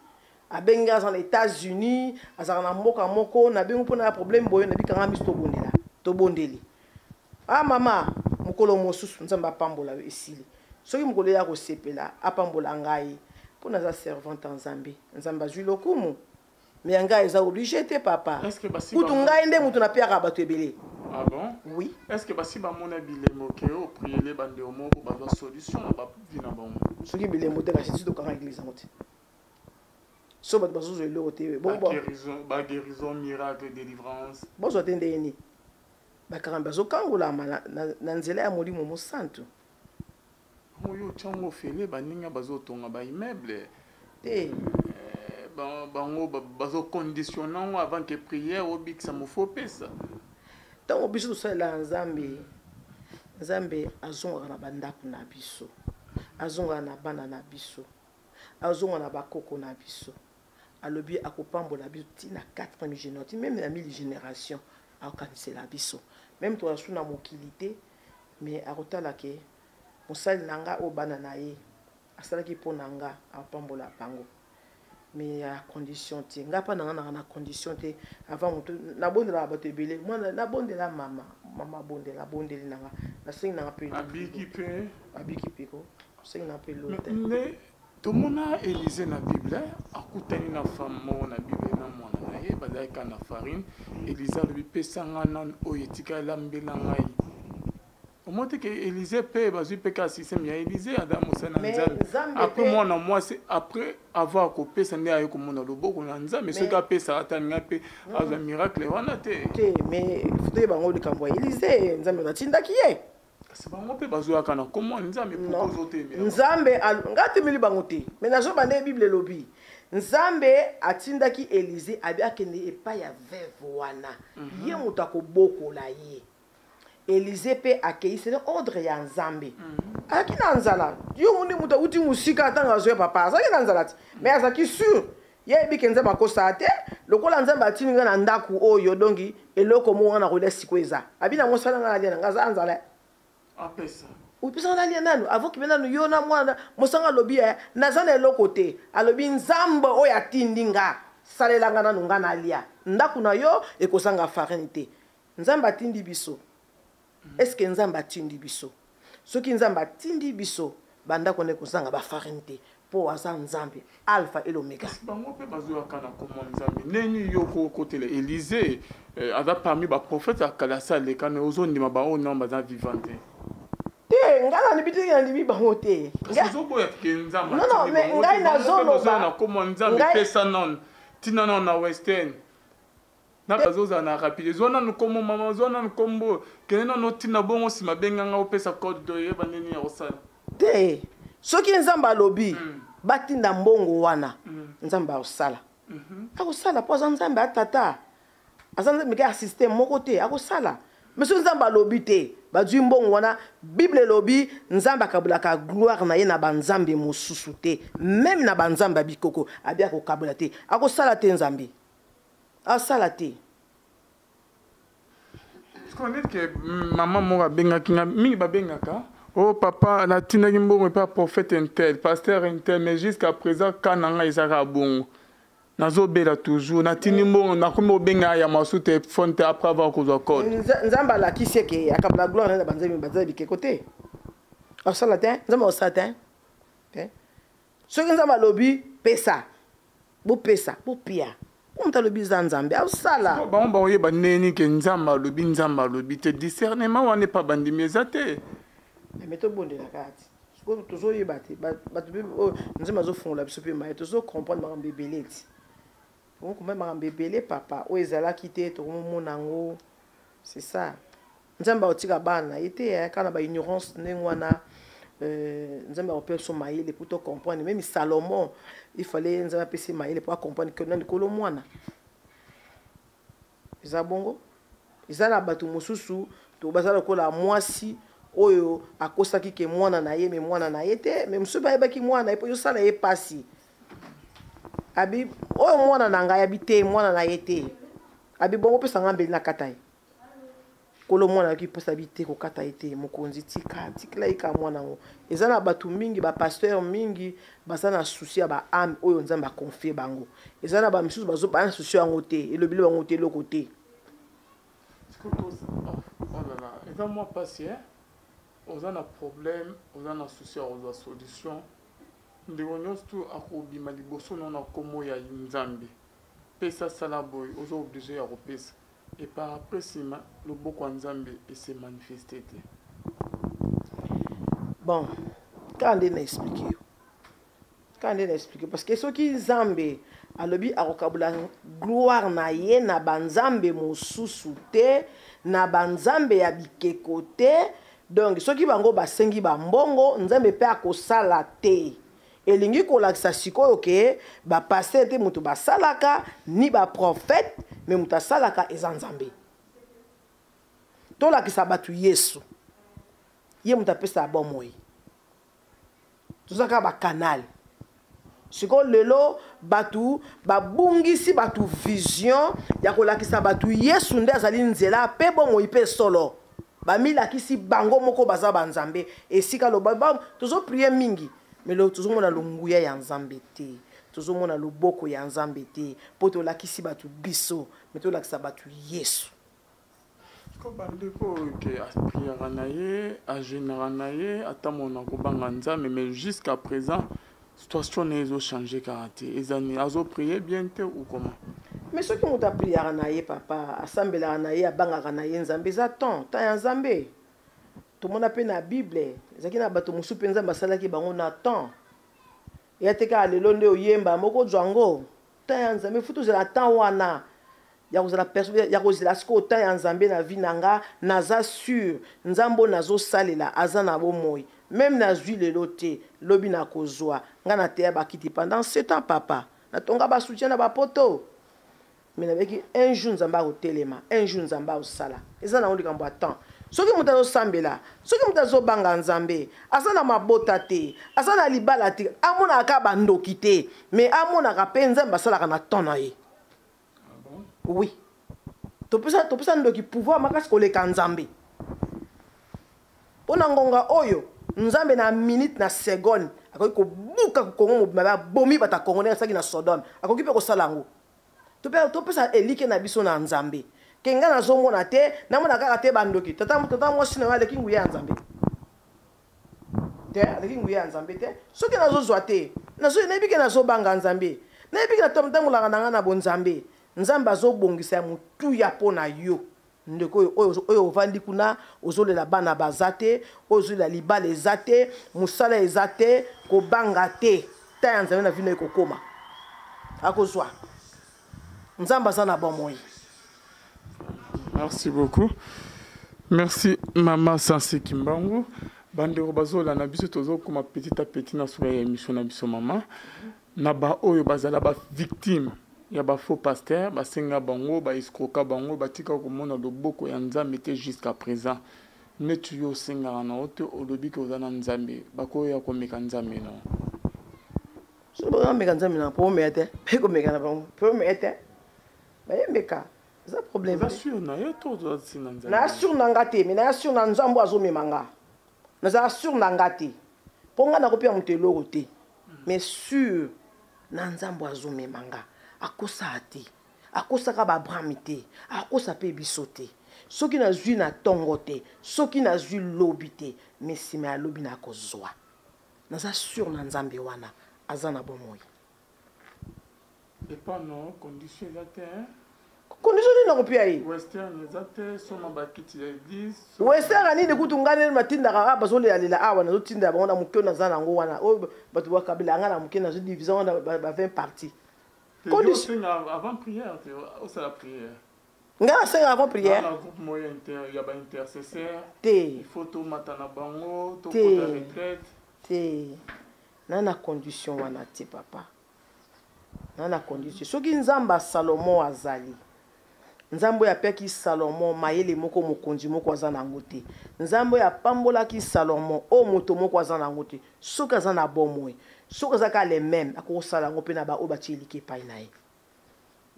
Speaker 3: Abengi aza na États-Unis, azalaka na mboka moko, nabengi mpona ya problème boye, nabikanga miso, tobondela, tobondeli. Ah mama, mokolo mosusu Nzambe apambola yo, esili. Soki mokolo ya kosepela, apambola ngai mpo naza servante ya Nzambe. Nzambe azwi lokumu, mais ya ngai eza obligé te, papa. Kutu ngai nde moto napiaka bato ebele.
Speaker 5: Ah bon?
Speaker 3: Oui.
Speaker 5: Est ce que basi bamona bilembo ke opriele bandeko moko bazwa solution na bavie na bango?
Speaker 3: Soki bilembo te, kasi ti tokanga église yango te, so bato bazozwa eloko te.
Speaker 5: Baguérison, miracle, délivrance.
Speaker 3: Bozwa te ndenge nini? Bakanga bazokangolama na nzela ya Molimo Mosantu.
Speaker 5: Oyo otyango ofele, baninga bazotonga baimmeuble
Speaker 3: te.
Speaker 5: Bango bazoconditionne yango avant ke prière obikisa mofu opesa.
Speaker 3: Ntango biso tosalela Nzambe, Nzambe azongaka na bandako na biso, azongaka na bana na biso, azonga na bakoko na biso. Alobi akopambola biso ntina 4 génération, même na 1000 génération akokanisela biso. Même toza na mokili te, mais akotala ke mosali na nga oyo bana na ye asalaki mpo na nga, apambola bango. Mais ya condition te, nga mpa na nga nanga na condition te. Avant moto nabondelaka bato ebele, mwana nabondela mama, mama abondela, abondeli na nga, nasengi nanga mpe.
Speaker 5: Abiki mpe.
Speaker 3: Abiki mpe ko nasengi nanga mpe lo te.
Speaker 5: Nde tomona Élysée na Bible akutani na femme moko na Bible na mwana na ye, bazalaki kaka na farine. Élysée alobi: "Pesa nga nanu oyo etikali, lambela ngai." Omoni te ke Élysée mpe bazwi mpe kaka système ya Élysée, aza mosali na Nzambe. Après mwana mwasi, après avoir kopesa, nde aye komona loboko na Nzambe. Soki apesaka ata ngai mpe azwa miracle wana te.
Speaker 3: Te, mais toyeba yango, likambo ya Élysée, Nzambe natindaki ye.
Speaker 5: Kasi bango mpe bazwaka na kombo ya Nzambe. Pourquoi ozotemela?
Speaker 3: Nzambe nga atemeli bango te, mais nazoba nde Bible elobi. Nzambe atindaki Élysée, abi akende epai ya veuve wana, ye moto akobokola ye. Élysée mpe akei selon ordre ya Nzambe. Azalaki na nzala. Yo mundi moto awuti mosika, ntango azwa, papa, azalaki na nzala ti, mais azalaki sûr, ye ayebi ke Nzambe akosala te. Lokola Nzambe atindi ngai na ndako oyo, donc eloko moko nga na kolia sikoyo eza abi na mosala ngai nalia na ngai, aza nzala.
Speaker 5: Apesa.
Speaker 3: Opesanga nalia nanu, avoki mpe nanu yo na mwana mosanga. Alobi e naza na eloko te. Alobi: "Nzambe oyo atindi nga, salelanga nanu nga nalia, ndako na yo ekozanga farine te." Nzambe atindi biso? Est-ce Nzambe atindi biso? Soki Nzambe atindi biso, bandako nde kozanga bafarine te, mpo aza Nzambe alpha et l'oméga.
Speaker 5: Kasi bango mpe bazwaka na kombo Nzambe. Ndenge yo kokotela Élysée, aza parmi baprophète ya kala, asi aleka, me ozondima baoyo nano baza vivant te.
Speaker 3: Te, ngai nandimi te, nandimi bango te.
Speaker 5: Kasi ozoboya ke Nzambe.
Speaker 3: Non, non, mais ngai nazoloba
Speaker 5: na kombo Nzambe, pesa nano, ntina nano na Western na bazozala na rapide. Zwa nanu kombo mama, zwa nanu kombo, kende nanu otinda bongo, nsima benganga, opesa code to oyeba ndeni ya kosala.
Speaker 3: Te, soki Nzambe alobi batinda mbongo wana, Nzambe akosala, akosala, mpo aza Nzambe atata, aza Nzambe kaka système moko te, akosala. Mais soki Nzambe alobi te bazwi mbongo wana, Bible elobi Nzambe akabulaka gloire na ye na banzambe mosusu te, même na banzambe ya bikoko abi akokabola te, akosala te Nzambe. Asala te.
Speaker 5: Neti ke mama moko abengaki nga mingi, babengaka: "Oh papa, natindaki mbongo epa prophète un tel, pasteur un tel, mais jusqu'à présent ka na ngai ezaka bongo, nazobela toujours. Natindi mbongo, nakomi kobenga ya masu telefone te après avoir kozwa code."
Speaker 3: Nzambe alakisi eke akabela gloire na banzambe banzambe bikeko te. Asala te, Nzambe akosala te te. Soki Nzambe alobi pesa, bopesa, bopia. Po moto alobi eza Nzambe asala.
Speaker 5: Bango bakoyeba ndenge ke Nzambe alobi, Nzambe alobi te? Discernement wana epa bandimi eza te.
Speaker 3: Me tobondela kaka ti sikoyo tozoyeba te. Bato mpe oyo Nzambe azofungola biso mpe maye, tozocomprendre makambo ebele ti okomprendre makambo ebele, papa. Oyo ezalaki te, tokomomona yango. C'est ça, Nzambe akotika bana na ye te kaka na baignorance ndenge wana. Nzambe akopesa biso mayele po tocomprendre. Même Salomon, il fallait Nzambe apesi mayele po acomprendre ke na likolo mwana eza bongo. Eza na bato mosusu to baza lokola mwasi oyo akosaki ke mwana na ye, me mwana na ye te. Me mosusu bayebaki mwana na ye mpo ezosala ye pasi. Abi oyo mwana na ngai, abi te, mwana na ye te. Abi bongo opesa nga mbeli na kata ye. Kolo mwana ayoki mposa, abi te, kokata ye te, mokonzi, tika, tikela ye kaka mwana yango. Eza na bato mingi, bapasteur mingi baza na souci ya baâme oyo Nzambe aconfie bango. Eza na bamisusu bazo baa na souci yango te, elobeli bango te, eloko te.
Speaker 5: Oh là là, eza mwa mpasi. Oza na problème, oza na souci ya kozwa solution, ndeko nyonso tu akobima liboso no na nkombo ya Nzambe: "Pesa, sala boye." Oza obligé ya kopesa, et par après, nsima, loboko ya Nzambe ese manifeste te.
Speaker 3: Bon, kaka nde na explike yo, kaka nde na explike, parce que soki Nzambe alobi akokabula gloire na ye na banzambe mosusu te, na banzambe ya bikeko te, donc soki bango basengi bambongo, Nzambe mpe akosala te. Elingi kolakisa sikoyo ke bapasteur te moto basalaka, ni baprophète, me moto asalaka eza Nzambe. Tolakisa bato Yesu, ye moto apesaka bomoi. Toza kaka bacanal. Sikoyo lelo bato babungisi bato vision ya kolakisa bato Yesu nde azali nzela mpe bomoi mpe solo. Bamilakisi bango moko baza banzambe. Esika loba tozoprie mingi, me tozomona longuya ya Nzambe te, tozomona loboko ya Nzambe te, mpo tolakisi bato biso, me tolakisa bato Yesu.
Speaker 5: Ko bandeko oyo ke apriaka na ye, ajeûnaka na ye, atamona kobanga Nzambe, mais jusqu'à présent situation na ye ezochange kaka te, eza nini? Azoprie bien te ou comment?
Speaker 3: Mais soki moto apriaka na ye, papa, asambelaka na ye, abangaka na ye Nzambe, eza temps, temps ya Nzambe. Tomona mpe na Bible, ezalaki na bato mosusu mpe Nzambe asalaki bango na temps. Eya te kaka lelo nde oyemba moko ozwa yango. Temps ya Nzambe, fu tozela temps wana ya kozala, ya kozela sikoyo temps ya Nzambe na vie na nga. Naza sûr, Nzambe oyo nazosalela aza na bomoi. Même nazwi lelo te, lobi nakozwa. Nga nateya bakiti pendant 7 ans, papa, natonga basoutien na bapoto, me nabeki un jour Nzambe akotelema, un jour Nzambe akosala. Eza nango likambo ya temps. Soki moto azosambela, soki moto azobanga Nzambe, aza na mabota te, aza na libala te, amonaka kaka bandoki te, me amonaka mpe Nzambe asalaka na temps na ye. Oui, topesa ndoki pouvoir makasi koleka Nzambe, mpo na ngonga oyo Nzambe na minute, na seconde, akoki kobuka Kongo mobimba. Babomi bato ya Kongo ndenge asalaki na Sodome, akoki mpe kosala yango. Topesa elike na biso na Nzambe. Ke ngai nazomona te, namona kaka te bandoki. Tata, tata mwasi na yo aleki nguya ya Nzambe te, aleki nguya ya Nzambe te. Soki nazozwa te, nayebi ke nazobanga Nzambe, nayebi ke natambolaka na ngai na bonzambe. Nzambe azobongisa ya motuya mpo na yo, ndeko oyo, oyo ovandi kuna, ozolela bana baza te, oyo ozolela libala eza te, mosala eza te. Kobanga te, ta ya Nzambe na vino ekokoma, akozwa. Nzambe aza na bomoi.
Speaker 5: Merci beaucoup, merci mama Sansi Kimbangu. Bandeko bazolanda biso, tozokoma petit à petit na suka ya émission na biso. Mama, na baoyo bazala bavictime ya bafaux pasteur, basenga bango, baescroka bango, batika komona loboko ya Nzambe te jusqu'à présent, neti yo osengaka na yo te, olobi ke oza na Nzambe, bakoya komeka Nzambe na yo?
Speaker 3: Soki bakameka Nzambe na, po omeya te, mpe komeka na bango, mpe omeya te. Bayembeka eza problème.
Speaker 5: Oza sûr na yo to oza sûr na Nzambe?
Speaker 3: Naza sûr na nga te, mais naza sûr na Nzambe oyo azomema nga. Nazala sûr na nga te mpo nga nakopia moto eloko te, mais sûr na Nzambe oyo azomema nga. Akosaka te, akosaka baabraham te, akosa mpe biso te. Soki nazwi na ntongo te, soki nazwi lobi te, mais nsima ya lobi nakozwa. Naza sûr na Nzambe wana aza na bomoi.
Speaker 5: Epa no condition eza te hein?
Speaker 3: Condition nini nakopia ye?
Speaker 5: Western eza te, soma bakiti ya église.
Speaker 3: Western ya nini kutu ngai nde natindaka awa bazolelalela awa, nazotindela bango na moke oyo naza nango wana, oyo bato bakabela ngai na moke, nazodivise yango na ba 20 parties.
Speaker 5: Condition avant prière te, osala prière.
Speaker 3: Ngai nasenga avant prière.
Speaker 5: Na groupe moko ya ba intercesseur.
Speaker 3: Te.
Speaker 5: Il faut tomata na bango, tokota retraite.
Speaker 3: Te. Na na condition wana te papa. Na na condition. Soki Nzambe ya Salomon azali, Nzambe oyo apiaki Salomon mayele moko mokonzi moko aza nango te, Nzambe oyo apambolaki Salomon oyo moto moko aza nango te, soki aza na bomoi, soki aza kaka le même, akokosala yango mpe na baoyo batie eliki epai na ye.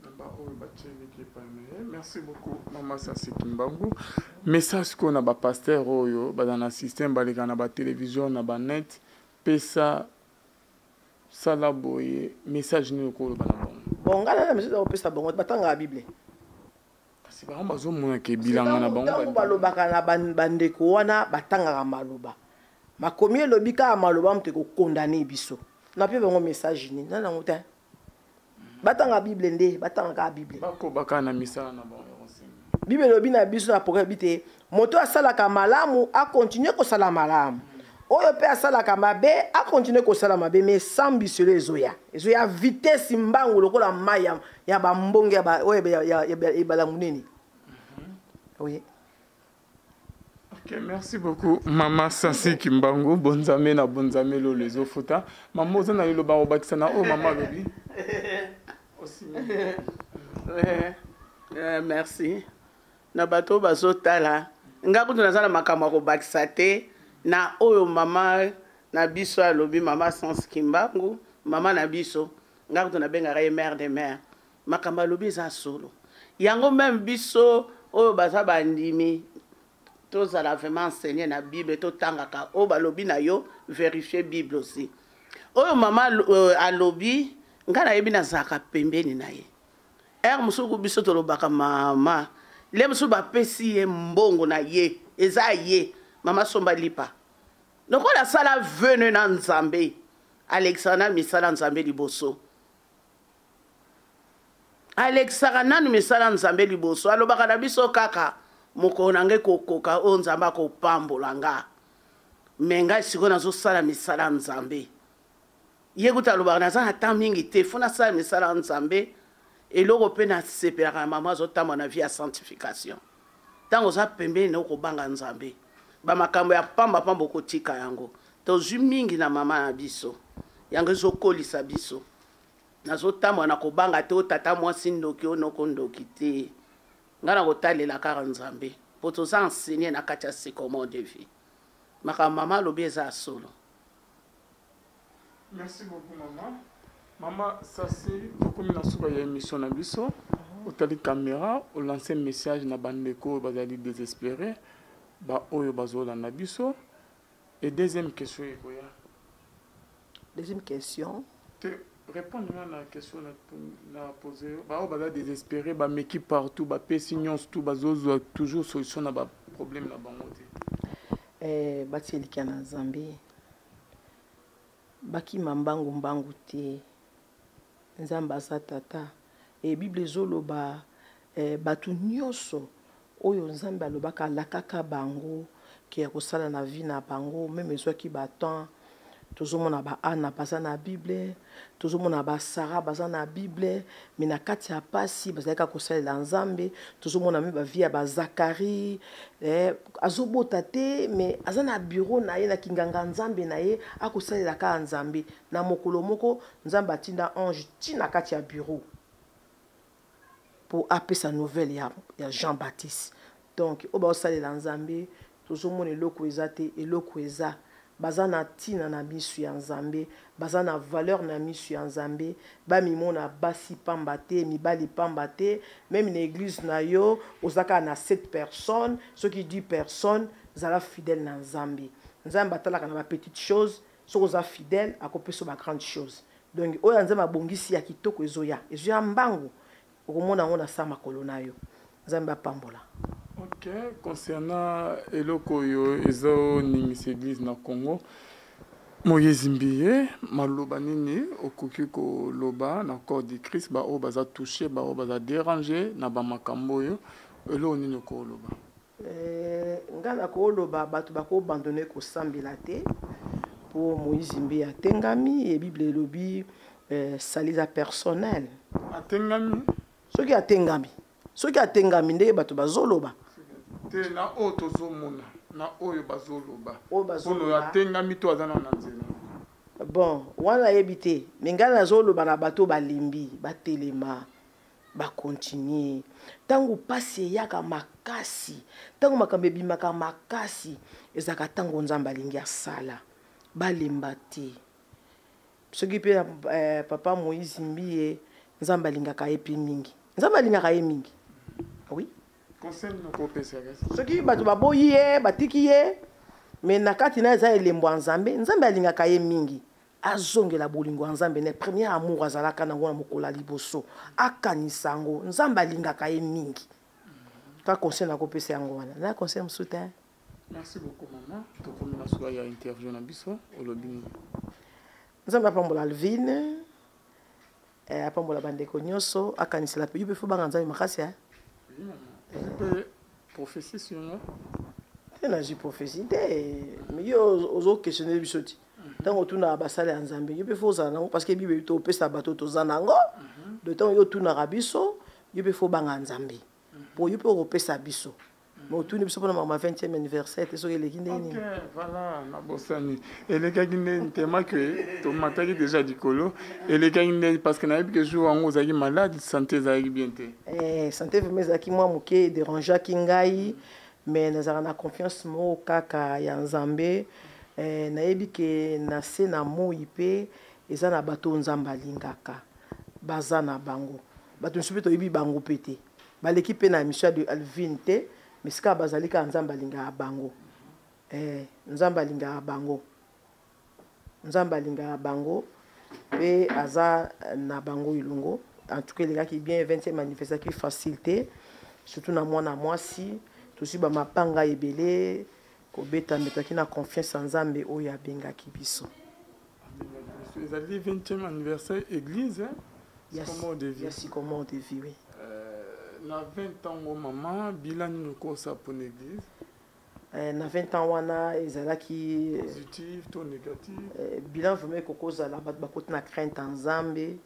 Speaker 5: Na baoyo batie eliki epai na ye. Merci beaucoup mama Sasi Kimbangu. Message sikoyo na ba pasteur oyo baza na système, baleka na ba télévision na ba net, pesa sala boye, message nini okoloba na bango?
Speaker 3: Bon, ngai na message okopesa bango, batangaka Bible.
Speaker 5: Kasi bango bazomona ke bilanga na bango
Speaker 3: ntango balobaka na bandeko wana batangaka maloba. Makomi elobi kaka maloba moto ekokondane biso. Nape bango message nini? Na nango te. Batanga Bible nde, batanga kaka Bible.
Speaker 5: Bakoba kaka na misala na bango ya kosenga.
Speaker 3: Bible elobi na biso na programme te, moto asalaka malamu a continuer kosala malamu. Oyo pe asalaka mabe a continuer kosala mabe, mais sambiselo ezoya. Ezoya vitesse mbangu lokola mai ya ba mbonge ya ba, oyo ya, ya, ya, ya ebala monene. Oui.
Speaker 5: Ok, merci beaucoup Mama Sasi Kimbangu, bonzame na bonzame lolo ezofuta. Mama oza na liloba obakisa na oyo mama alobi?
Speaker 6: Merci. Na bato oyo bazotala, nga kutu naza na makambo ya kobakisa te na oyo mama na biso alobi, Mama Sasi Kimbangu, mama na biso, nga kutu nabengaka ye mère de mère. Makambo alobi eza solo. Yango meme biso oyo baza bandimi tozala vraiment enseigner na Bible, totangaka oyo balobi na yo, verifier Bible aussi. Oyo mama alobi, nga nayebi nazalaka pembeni na ye. Heure mosusu biso tolobaka mama, le mosusu bapesi ye mbongo na ye, eza ye, mama somba lipa. Lokola asala vœu na Nzambe, alekisaka na misala Nzambe liboso. Alekisaka nanu misala Nzambe liboso, alobaka na biso kaka mokolo na ngai ekokoka oyo Nzambe akopambola nga. Me ngai sikoyo nazosala misala Nzambe. Ye kutu alobaka naza na temps mingi te, fo nasala misala Nzambe. Eloko mpe nasepelaka na mama azotambola na vie ya sanctification. Ntango oza pembeni na okobanga Nzambe, bamakambo ya pamba pamba okotika yango. Tozwi mingi na mama na biso, yango ezokolisa biso. Nazotambola na kobanga te, o tata mwasi ndoki, o noko ndoki te. Ngai nakotalela kaka Nzambe, po toza enseigner na kati ya Sycomore de vie. Makambo mama alobi eza ya solo.
Speaker 5: Merci beaucoup maman. Maman Sasi, tokomi na suka ya émission na biso. Otali caméra, o lancer message na bandeko oyo bazali désespéré, ba oyo bazolanda biso. Et deuxième question ekoya.
Speaker 3: Deuxième question.
Speaker 5: Te répondre nga na question na poser. Ba oyo baza désespéré, ba meki partout, ba pesi nyonso tout, bazozwa toujours solution na ba problème na bango te.
Speaker 3: Batie elikia na Nzambe. Bakima mbangu mbangu te. Nzambe aza tata. Et Bible ezoloba, bato nyonso oyo Nzambe alobaka, alakaka bango ke ya kosala na vie na bango, meme ezwaki ba temps. Tozomona ba Anna baza na Bible, tozomona ba Sarah baza na Bible, mais na kati ya pasi bazalaki kaka kosalela Nzambe. Tozomona meme ba vie ya ba Zacharie, azobota te, mais aza na bureau na ye, na kinganga Nzambe na ye, akosalela kaka Nzambe. Na mokolo moko Nzambe atinda ange ti na kati ya bureau po apesa nouvelle ya Jean-Baptiste. Donc oyo baosalela Nzambe, tozomona eloko eza te, eloko eza. Baza na ntina na misu ya Nzambe, baza na valeur na misu ya Nzambe. Bamimona basi pamba te, mibali pamba te. Meme na eglise na yo oza kaka na 7 personnes, soki 10 personnes, zala fidèle na Nzambe. Nzambe atalaka na ba petites choses, soki oza fidèle akopesa yo ba grandes choses. Donc oyo ya Nzambe abongisi ya kitoko ezoya, ezoya mbangu, okomona yango na sa makolo na yo. Nzambe apambola.
Speaker 5: Ok, concernant eloko oyo ezoningisa eglise na Congo, Moïse Mbiye, maloba nini okoki koloba na corps du Christ, ba oyo baza touché, ba oyo baza dérangé na ba makambo oyo, eloko nini okoloba?
Speaker 3: Nga nakoloba bato bakobandone kosambela te mpo Moïse Mbiye atengami e Bible elobi sali eza personnel.
Speaker 5: Atengami?
Speaker 3: Soki atengami, soki atengami ndenge bato bazoloba.
Speaker 5: Te na oyo tozomona, na oyo bazoloba.
Speaker 3: Oyo bazoloba.
Speaker 5: Oyo atengami to aza na nzela.
Speaker 3: Bon, wana nayebi te, mais ngai nazoloba na bato balembi, batelema, bakontinue. Ntango pasi eyaka makasi, ntango makambo ebimaka makasi, ezalaka ntango Nzambe alingi asala. Balemba te. Soki pe papa Moïse Mbiye, Nzambe alingaka ye pe mingi. Nzambe alingaka ye mingi. Oui.
Speaker 5: Conseil noko opesa kasi.
Speaker 3: Soki bato baboyi ye, batiki ye, mais na kati na eza elembo ya Nzambe, Nzambe alingaka ye mingi. Azongela bolingo ya Nzambe na premier amour azalaka nango na mokolo ya liboso. Akanisa yango, Nzambe alingaka ye mingi. Ka conseil nakopesa yango wana. Na conseil mosusu te.
Speaker 5: Merci beaucoup maman. Tokomi na suka ya interview na biso, olobi nini?
Speaker 3: Nzambe apambola Alvine, apambola bandeko nyonso, akanisela pe yo pe fo banga Nzambe makasi hein.
Speaker 5: Oui maman. Pe prophétie sur moi.
Speaker 3: Te nazwi prophétie te, mais yo ozo questionner biso ti. Ntango otunaka basali ya Nzambe, yo pe fo ozala nango parce que Bible topesa bato toza nango. De ntango yo otunaka biso, yo pe fo banga Nzambe. Po yo pe okopesa biso. Mais otuni biso mpona makambo ya 20e anniversaire te soki eleki ndenge nini?
Speaker 5: Ok, voilà, nabosani. Elekaki ndenge tellement que tomataki déjà likolo. Elekaki ndenge parce que nayebi que jour yango ozalaki malade, santé ezalaki bien te.
Speaker 3: Santé vraiment ezalaki mwa moke, dérangeaki ngai, mais nazalaka na confiance moko kaka ya Nzambe. Nayebi ke na se na moi pe eza na bato oyo Nzambe alingaka. Baza na bango. Bato mosusu pe toyebi bango pe te. Baleki pe na émission ya Alvine te, mais sika bazali kaka Nzambe alingaka bango. Nzambe alingaka bango. Nzambe alingaka bango pe aza na bango elongo. En tout cas, elekaki bien, 20e anniversaire facile te, surtout na mwana mwasi, tozwi ba mabanga ebele kobeta, mais toyaki na confiance ya Nzambe oyo abengaki biso.
Speaker 5: Ezali 20e anniversaire église, hein?
Speaker 3: Ya
Speaker 5: Sycomore de vie.
Speaker 3: Ya Sycomore de vie, oui.
Speaker 5: Na 20 ans, ngo maman, bilan nini okosa pour l'église?
Speaker 3: Na 20 ans wana ezalaki
Speaker 5: positif to négatif?
Speaker 3: Bilan vraiment ekokozala, bato bakoti na crainte ya Nzambe,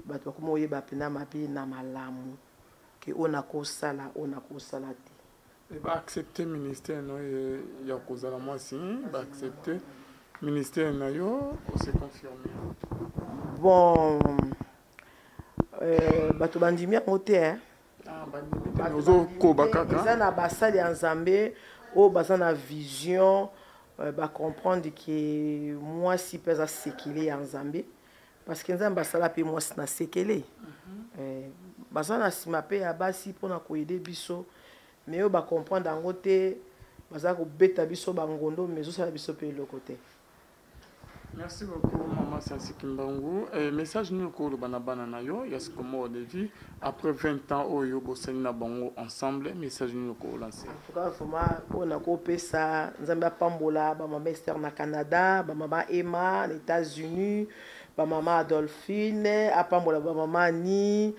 Speaker 3: bato bakoma oyeba pena mabe na malamu ke oyo nakosala, oyo nakosala te.
Speaker 5: Et ba accepter ministère no ya kozala mwasi, ba accepter ministère na yo, o se confirmer.
Speaker 3: Bon, bato bandimi yango te, hein.
Speaker 5: Ah, bandimi te, mais ozokoba kaka.
Speaker 3: Eza na basali ya Nzambe oyo baza na vision, ba comprendre que mwasi pe aza sekele ya Nzambe, parce que Nzambe asala pe mwasi na sekele. Baza na nsima pe ya basi mpona koyede biso, mais oyo ba comprendre yango te, baza kobeta biso bangondo, mais ezosala biso pe eloko te.
Speaker 5: Merci beaucoup maman Siansi Kimbangu. Message nini okoloba na bana na yo ya Sycomore de vie après 20 ans oyo bosali na bango ensemble, message nini okolancer?
Speaker 3: En tout cas vraiment oyo nakopesa, Nzambe apambola ba mama Esther na Canada, ba mama Emma na États-Unis, ba mama Adolphine, apambola ba mama Annie,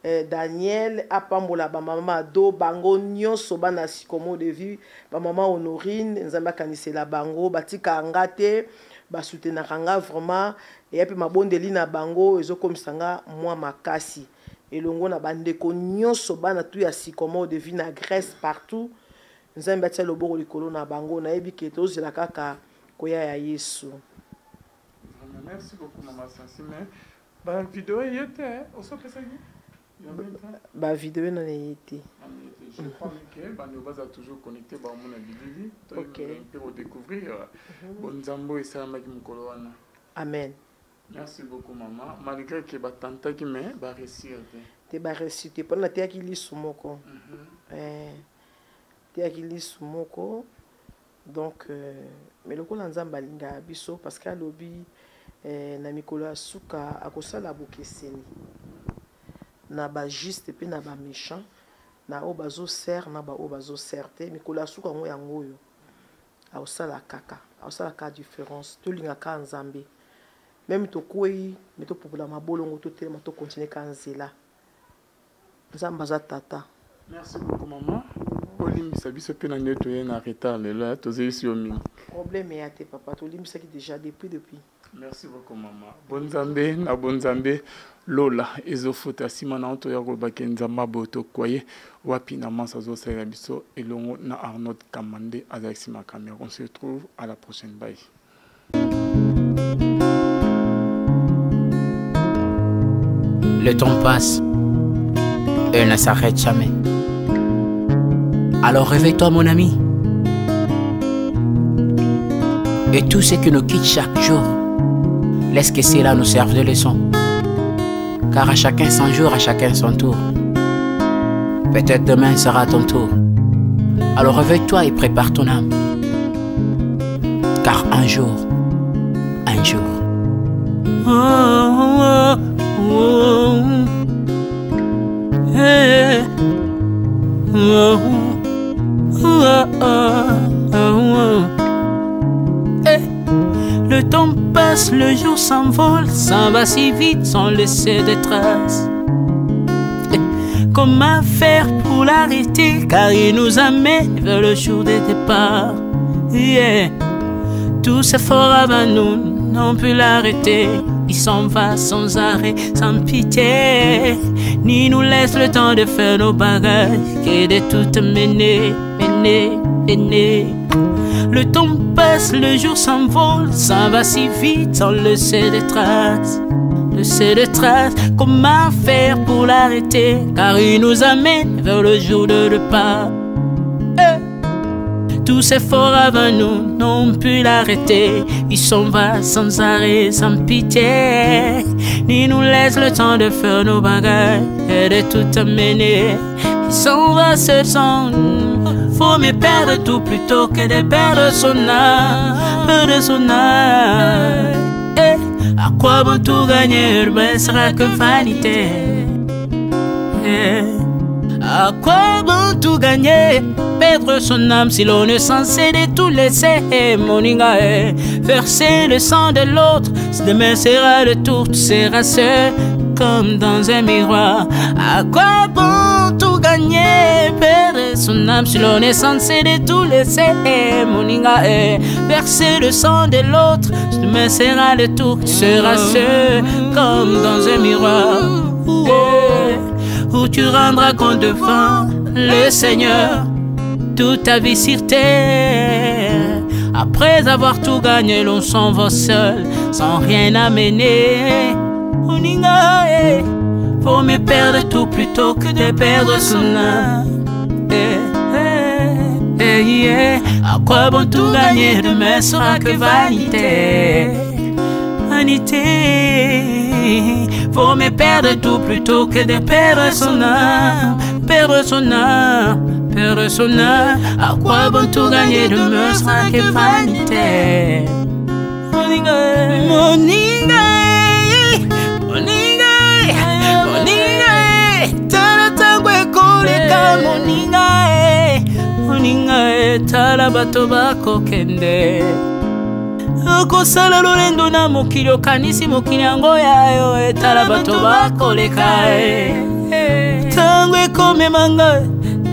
Speaker 3: Daniel, apambola ba mama Mado, bango nyonso bana Sycomore de vie, ba mama Honorine, Nzambe akanisela bango, batika nga te, basoutenaka nga vraiment, eya pe mabondeli na bango ezokomisa nga mwa makasi. Elongo na bandeko nyonso bana tu ya Sycomore de vie na Grèce partout, Nzambe atia loboko likolo na bango, nayebi ke tozela kaka koya ya Yesu.
Speaker 5: Vraiment, merci beaucoup mama Siansi, mais ba vidéo eye te, osopesaki?
Speaker 3: Ba vidéo nani eye te.
Speaker 5: Je crois que bando baza toujours connecté bamona bilili mpe kodécouvrir bonzambe oyo esalamaki mokolo wana.
Speaker 3: Amen.
Speaker 5: Merci beaucoup, mama. Malgré que batantaki, mais baréussir te.
Speaker 3: Te, baréussir te, mpona nateyaki lisu moko. Teyaki lisu moko, donc mais lokola Nzambe alingaka biso, parce que alobi na mikolo ya suka akosala bokeseni na bajuste mpe na baméchant, na oyo bazosere na baoyo bazosere te. Mikolo ya suka yango, yango oyo akosala kaka, akosala kaka différence. Tolingaka Nzambe, même tokwei, me topopola mabolongo, totelema, tokontinue kaka nzela. Nzambe aza tata.
Speaker 5: Merci beaucoup, mama. Olimbisa biso mpe na nde toye na retard lelo, tozeyisi yo mingi.
Speaker 3: Problème eya te, papa. Tolimbisaki déjà depuis.
Speaker 5: Merci beaucoup, mama. Bonzambe na bonzambe, lola ezofuta. Nsima na toya kolobaki Nzambe aboye tokwaye wapi na manso azosalela biso elongo na Arnold Kamande azalaki nsima caméra. On se retrouve à la prochaine, bye.
Speaker 2: Le temps passe et ne s'arrête jamais. Alors réveille-toi, mon ami. Et tout ce qui nous quitte chaque jour, laisse que cela nous serve de leçon. Car à chacun son jour, à chacun son tour. Peut-être demain sera ton tour. Alors réveille-toi et prépare ton âme. Car un jour, un jour. Oh. Hey. Oh. Hey. Le temps passe, le jour s'envole, s'en va si vite sans laisser de traces. Hey. Comment faire pour l'arrêter? Car il nous amène vers le jour des départs. Yeah. Tous ces forts avant nous n'ont pu l'arrêter. Il s'en va sans arrêt, sans pitié, ni nous laisse le temps de faire nos bagages et de tout mener, mener, mener. Le temps passe, le jour s'envole, s'en va si vite sans laisser de traces. Laisser de traces, comment faire pour l'arrêter? Car il nous amène vers le jour de départ. Tous ces forts avant nous n'ont pu l'arrêter. Il s'en va sans arrêt, sans pitié, ni nous laisse le temps de faire nos bagages et de tout amener. Il s'en va seul sans. Faut mieux perdre tout plutôt que de perdre son âme, perdre son âme. Eh, à quoi bon tout gagner, ne sera que vanité. Eh, à quoi bon tout gagner, perdre son âme, si l'on est censé de tout laisser? Moninga, verser le sang de l'autre, demain sera le tour, tu seras seul comme dans un miroir. À quoi bon tout gagner, perdre son âme, si l'on est censé de tout laisser? Moninga, verser le sang de l'autre, demain sera le tour, tu seras seul comme dans un miroir. Où tu rendras compte devant le Seigneur toute ta vie sur terre. Après avoir tout gagné, l'on s'en va seul, sans rien amener. Moninga, eh, faut mieux perdre tout plutôt que de perdre son âme. Eh, eh, eh, yeah. À quoi bon tout gagner, demain sera que vanité. Vanité. Faut mieux perdre tout plutôt que de perdre son âme, perdre son âme, perdre son âme. À quoi bon tout gagner, demain sera que vanité. Moninga, moninga, moninga, moninga, tala tango ekoleka, moninga, moninga, tala bato bakokende. Okosala lolendo na mokili, okanisi mokili yango ya yo, etala bato bakoleka. Ntango ekomema ngai,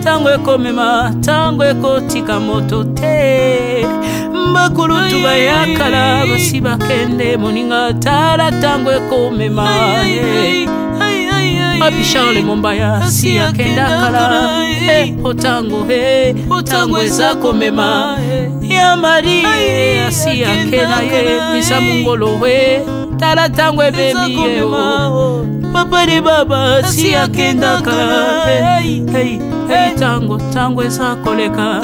Speaker 2: ntango ekomema, ntango ekotika moto te. Bakulutu bayakala basi bakende, moninga, tala ntango ekomema. Papi Charles Mombaya si akenda kala, otango otango eza komema ya Mari asi akenda ye misa mongolo we, tala ntango ebemi ye. Papa de baba si akenda kala. Ei ntango ntango eza koleka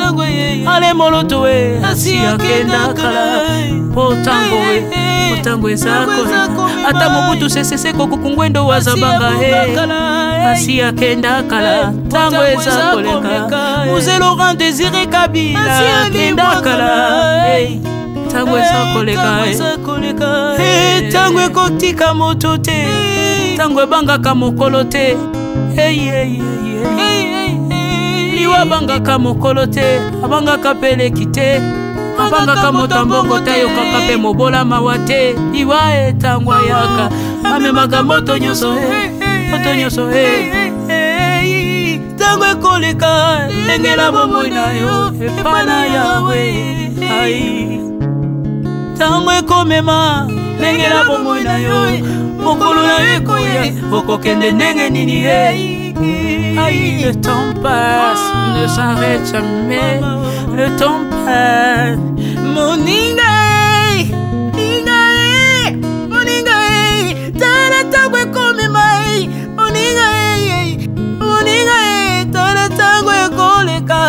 Speaker 2: ale moloto e asi akenda kala mpo ntango e mpo ntango eza koleka ata mobutu seseseko kukungwendo wazabanga e asi akenda kala ntango eza koleka muze laurent désiré kabila akenda kala ntango eza koleka ntango ekotika moto te ntango ebangaka mokolo te liwa abangaka mokolo te abangaka mpe leki te abangaka moto ya mbongo te ayokaka mpe mobola mawa te liwa etango ayaka amemaka moto nyonso moto nyonso ntango ekoleka lengela bomoi na yo epa na yawe ai ntango ekomema lengela bomoi na yo mokolo na yo ekoya okokende ndenge nini ye Aïe, le temps passe, ne s'arrête jamais. Le temps passe. Moninga, ninga, moninga, tala tango ekomema, moninga, moninga, tala tango ekoleka,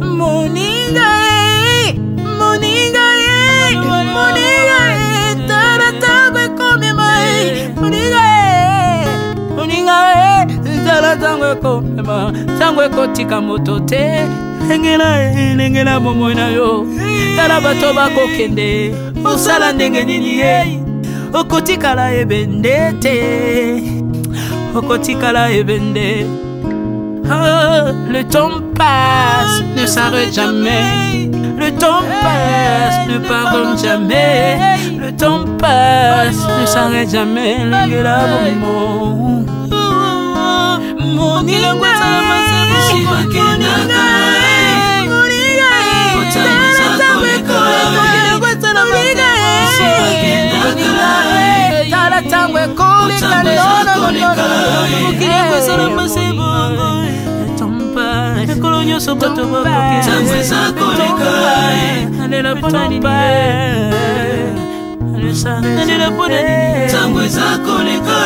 Speaker 2: moninga, moninga, moninga, tala tango ekomema, moninga, moninga, tala tango ekomema, tango ekotika moto te. Lengela, lengela bomoi na yo, tala bato bakokende, osala ndenge nini ye, okotikala ebende te, okotikala ebende. Oh, le temps passe, ne s'arrête jamais. Le temps passe, ne pardonne jamais. Le temps passe, ne s'arrête jamais. Lengela bomoi. Moninga, tala ntango ekoleka mikolo nyonso bato bakokenalela mpona nini nalela mpona nini
Speaker 4: ntango eza koleka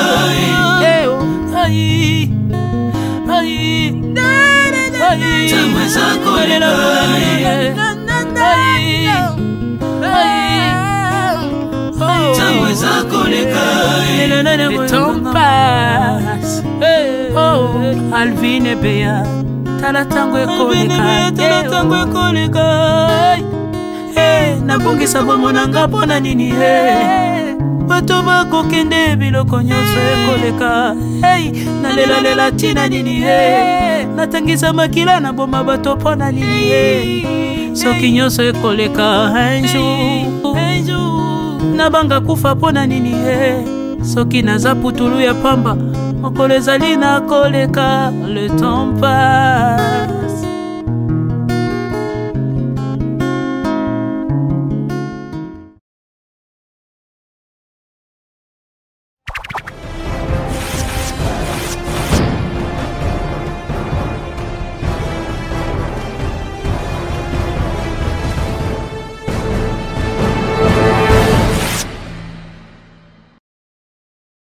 Speaker 4: ntango eza koleka ntango eza koleka
Speaker 2: Le temps passe. Oh, Alvin Ebeya. Tala tango ekoleka. Tala tango ekoleka. Eh, nabongisa bomoi na nga mpo na nini eh. Bato bakokende biloko nyonso ekoleka. Hey, nalelalela ntina nini eh. Natangisa makila naboma bato mpo na nini eh. Soki nyonso ekoleka un jour, nabanga kufa mpo na nini eh. Soki naza putulu ya pamba, mokolo ezali nakoleka. Le temps passe.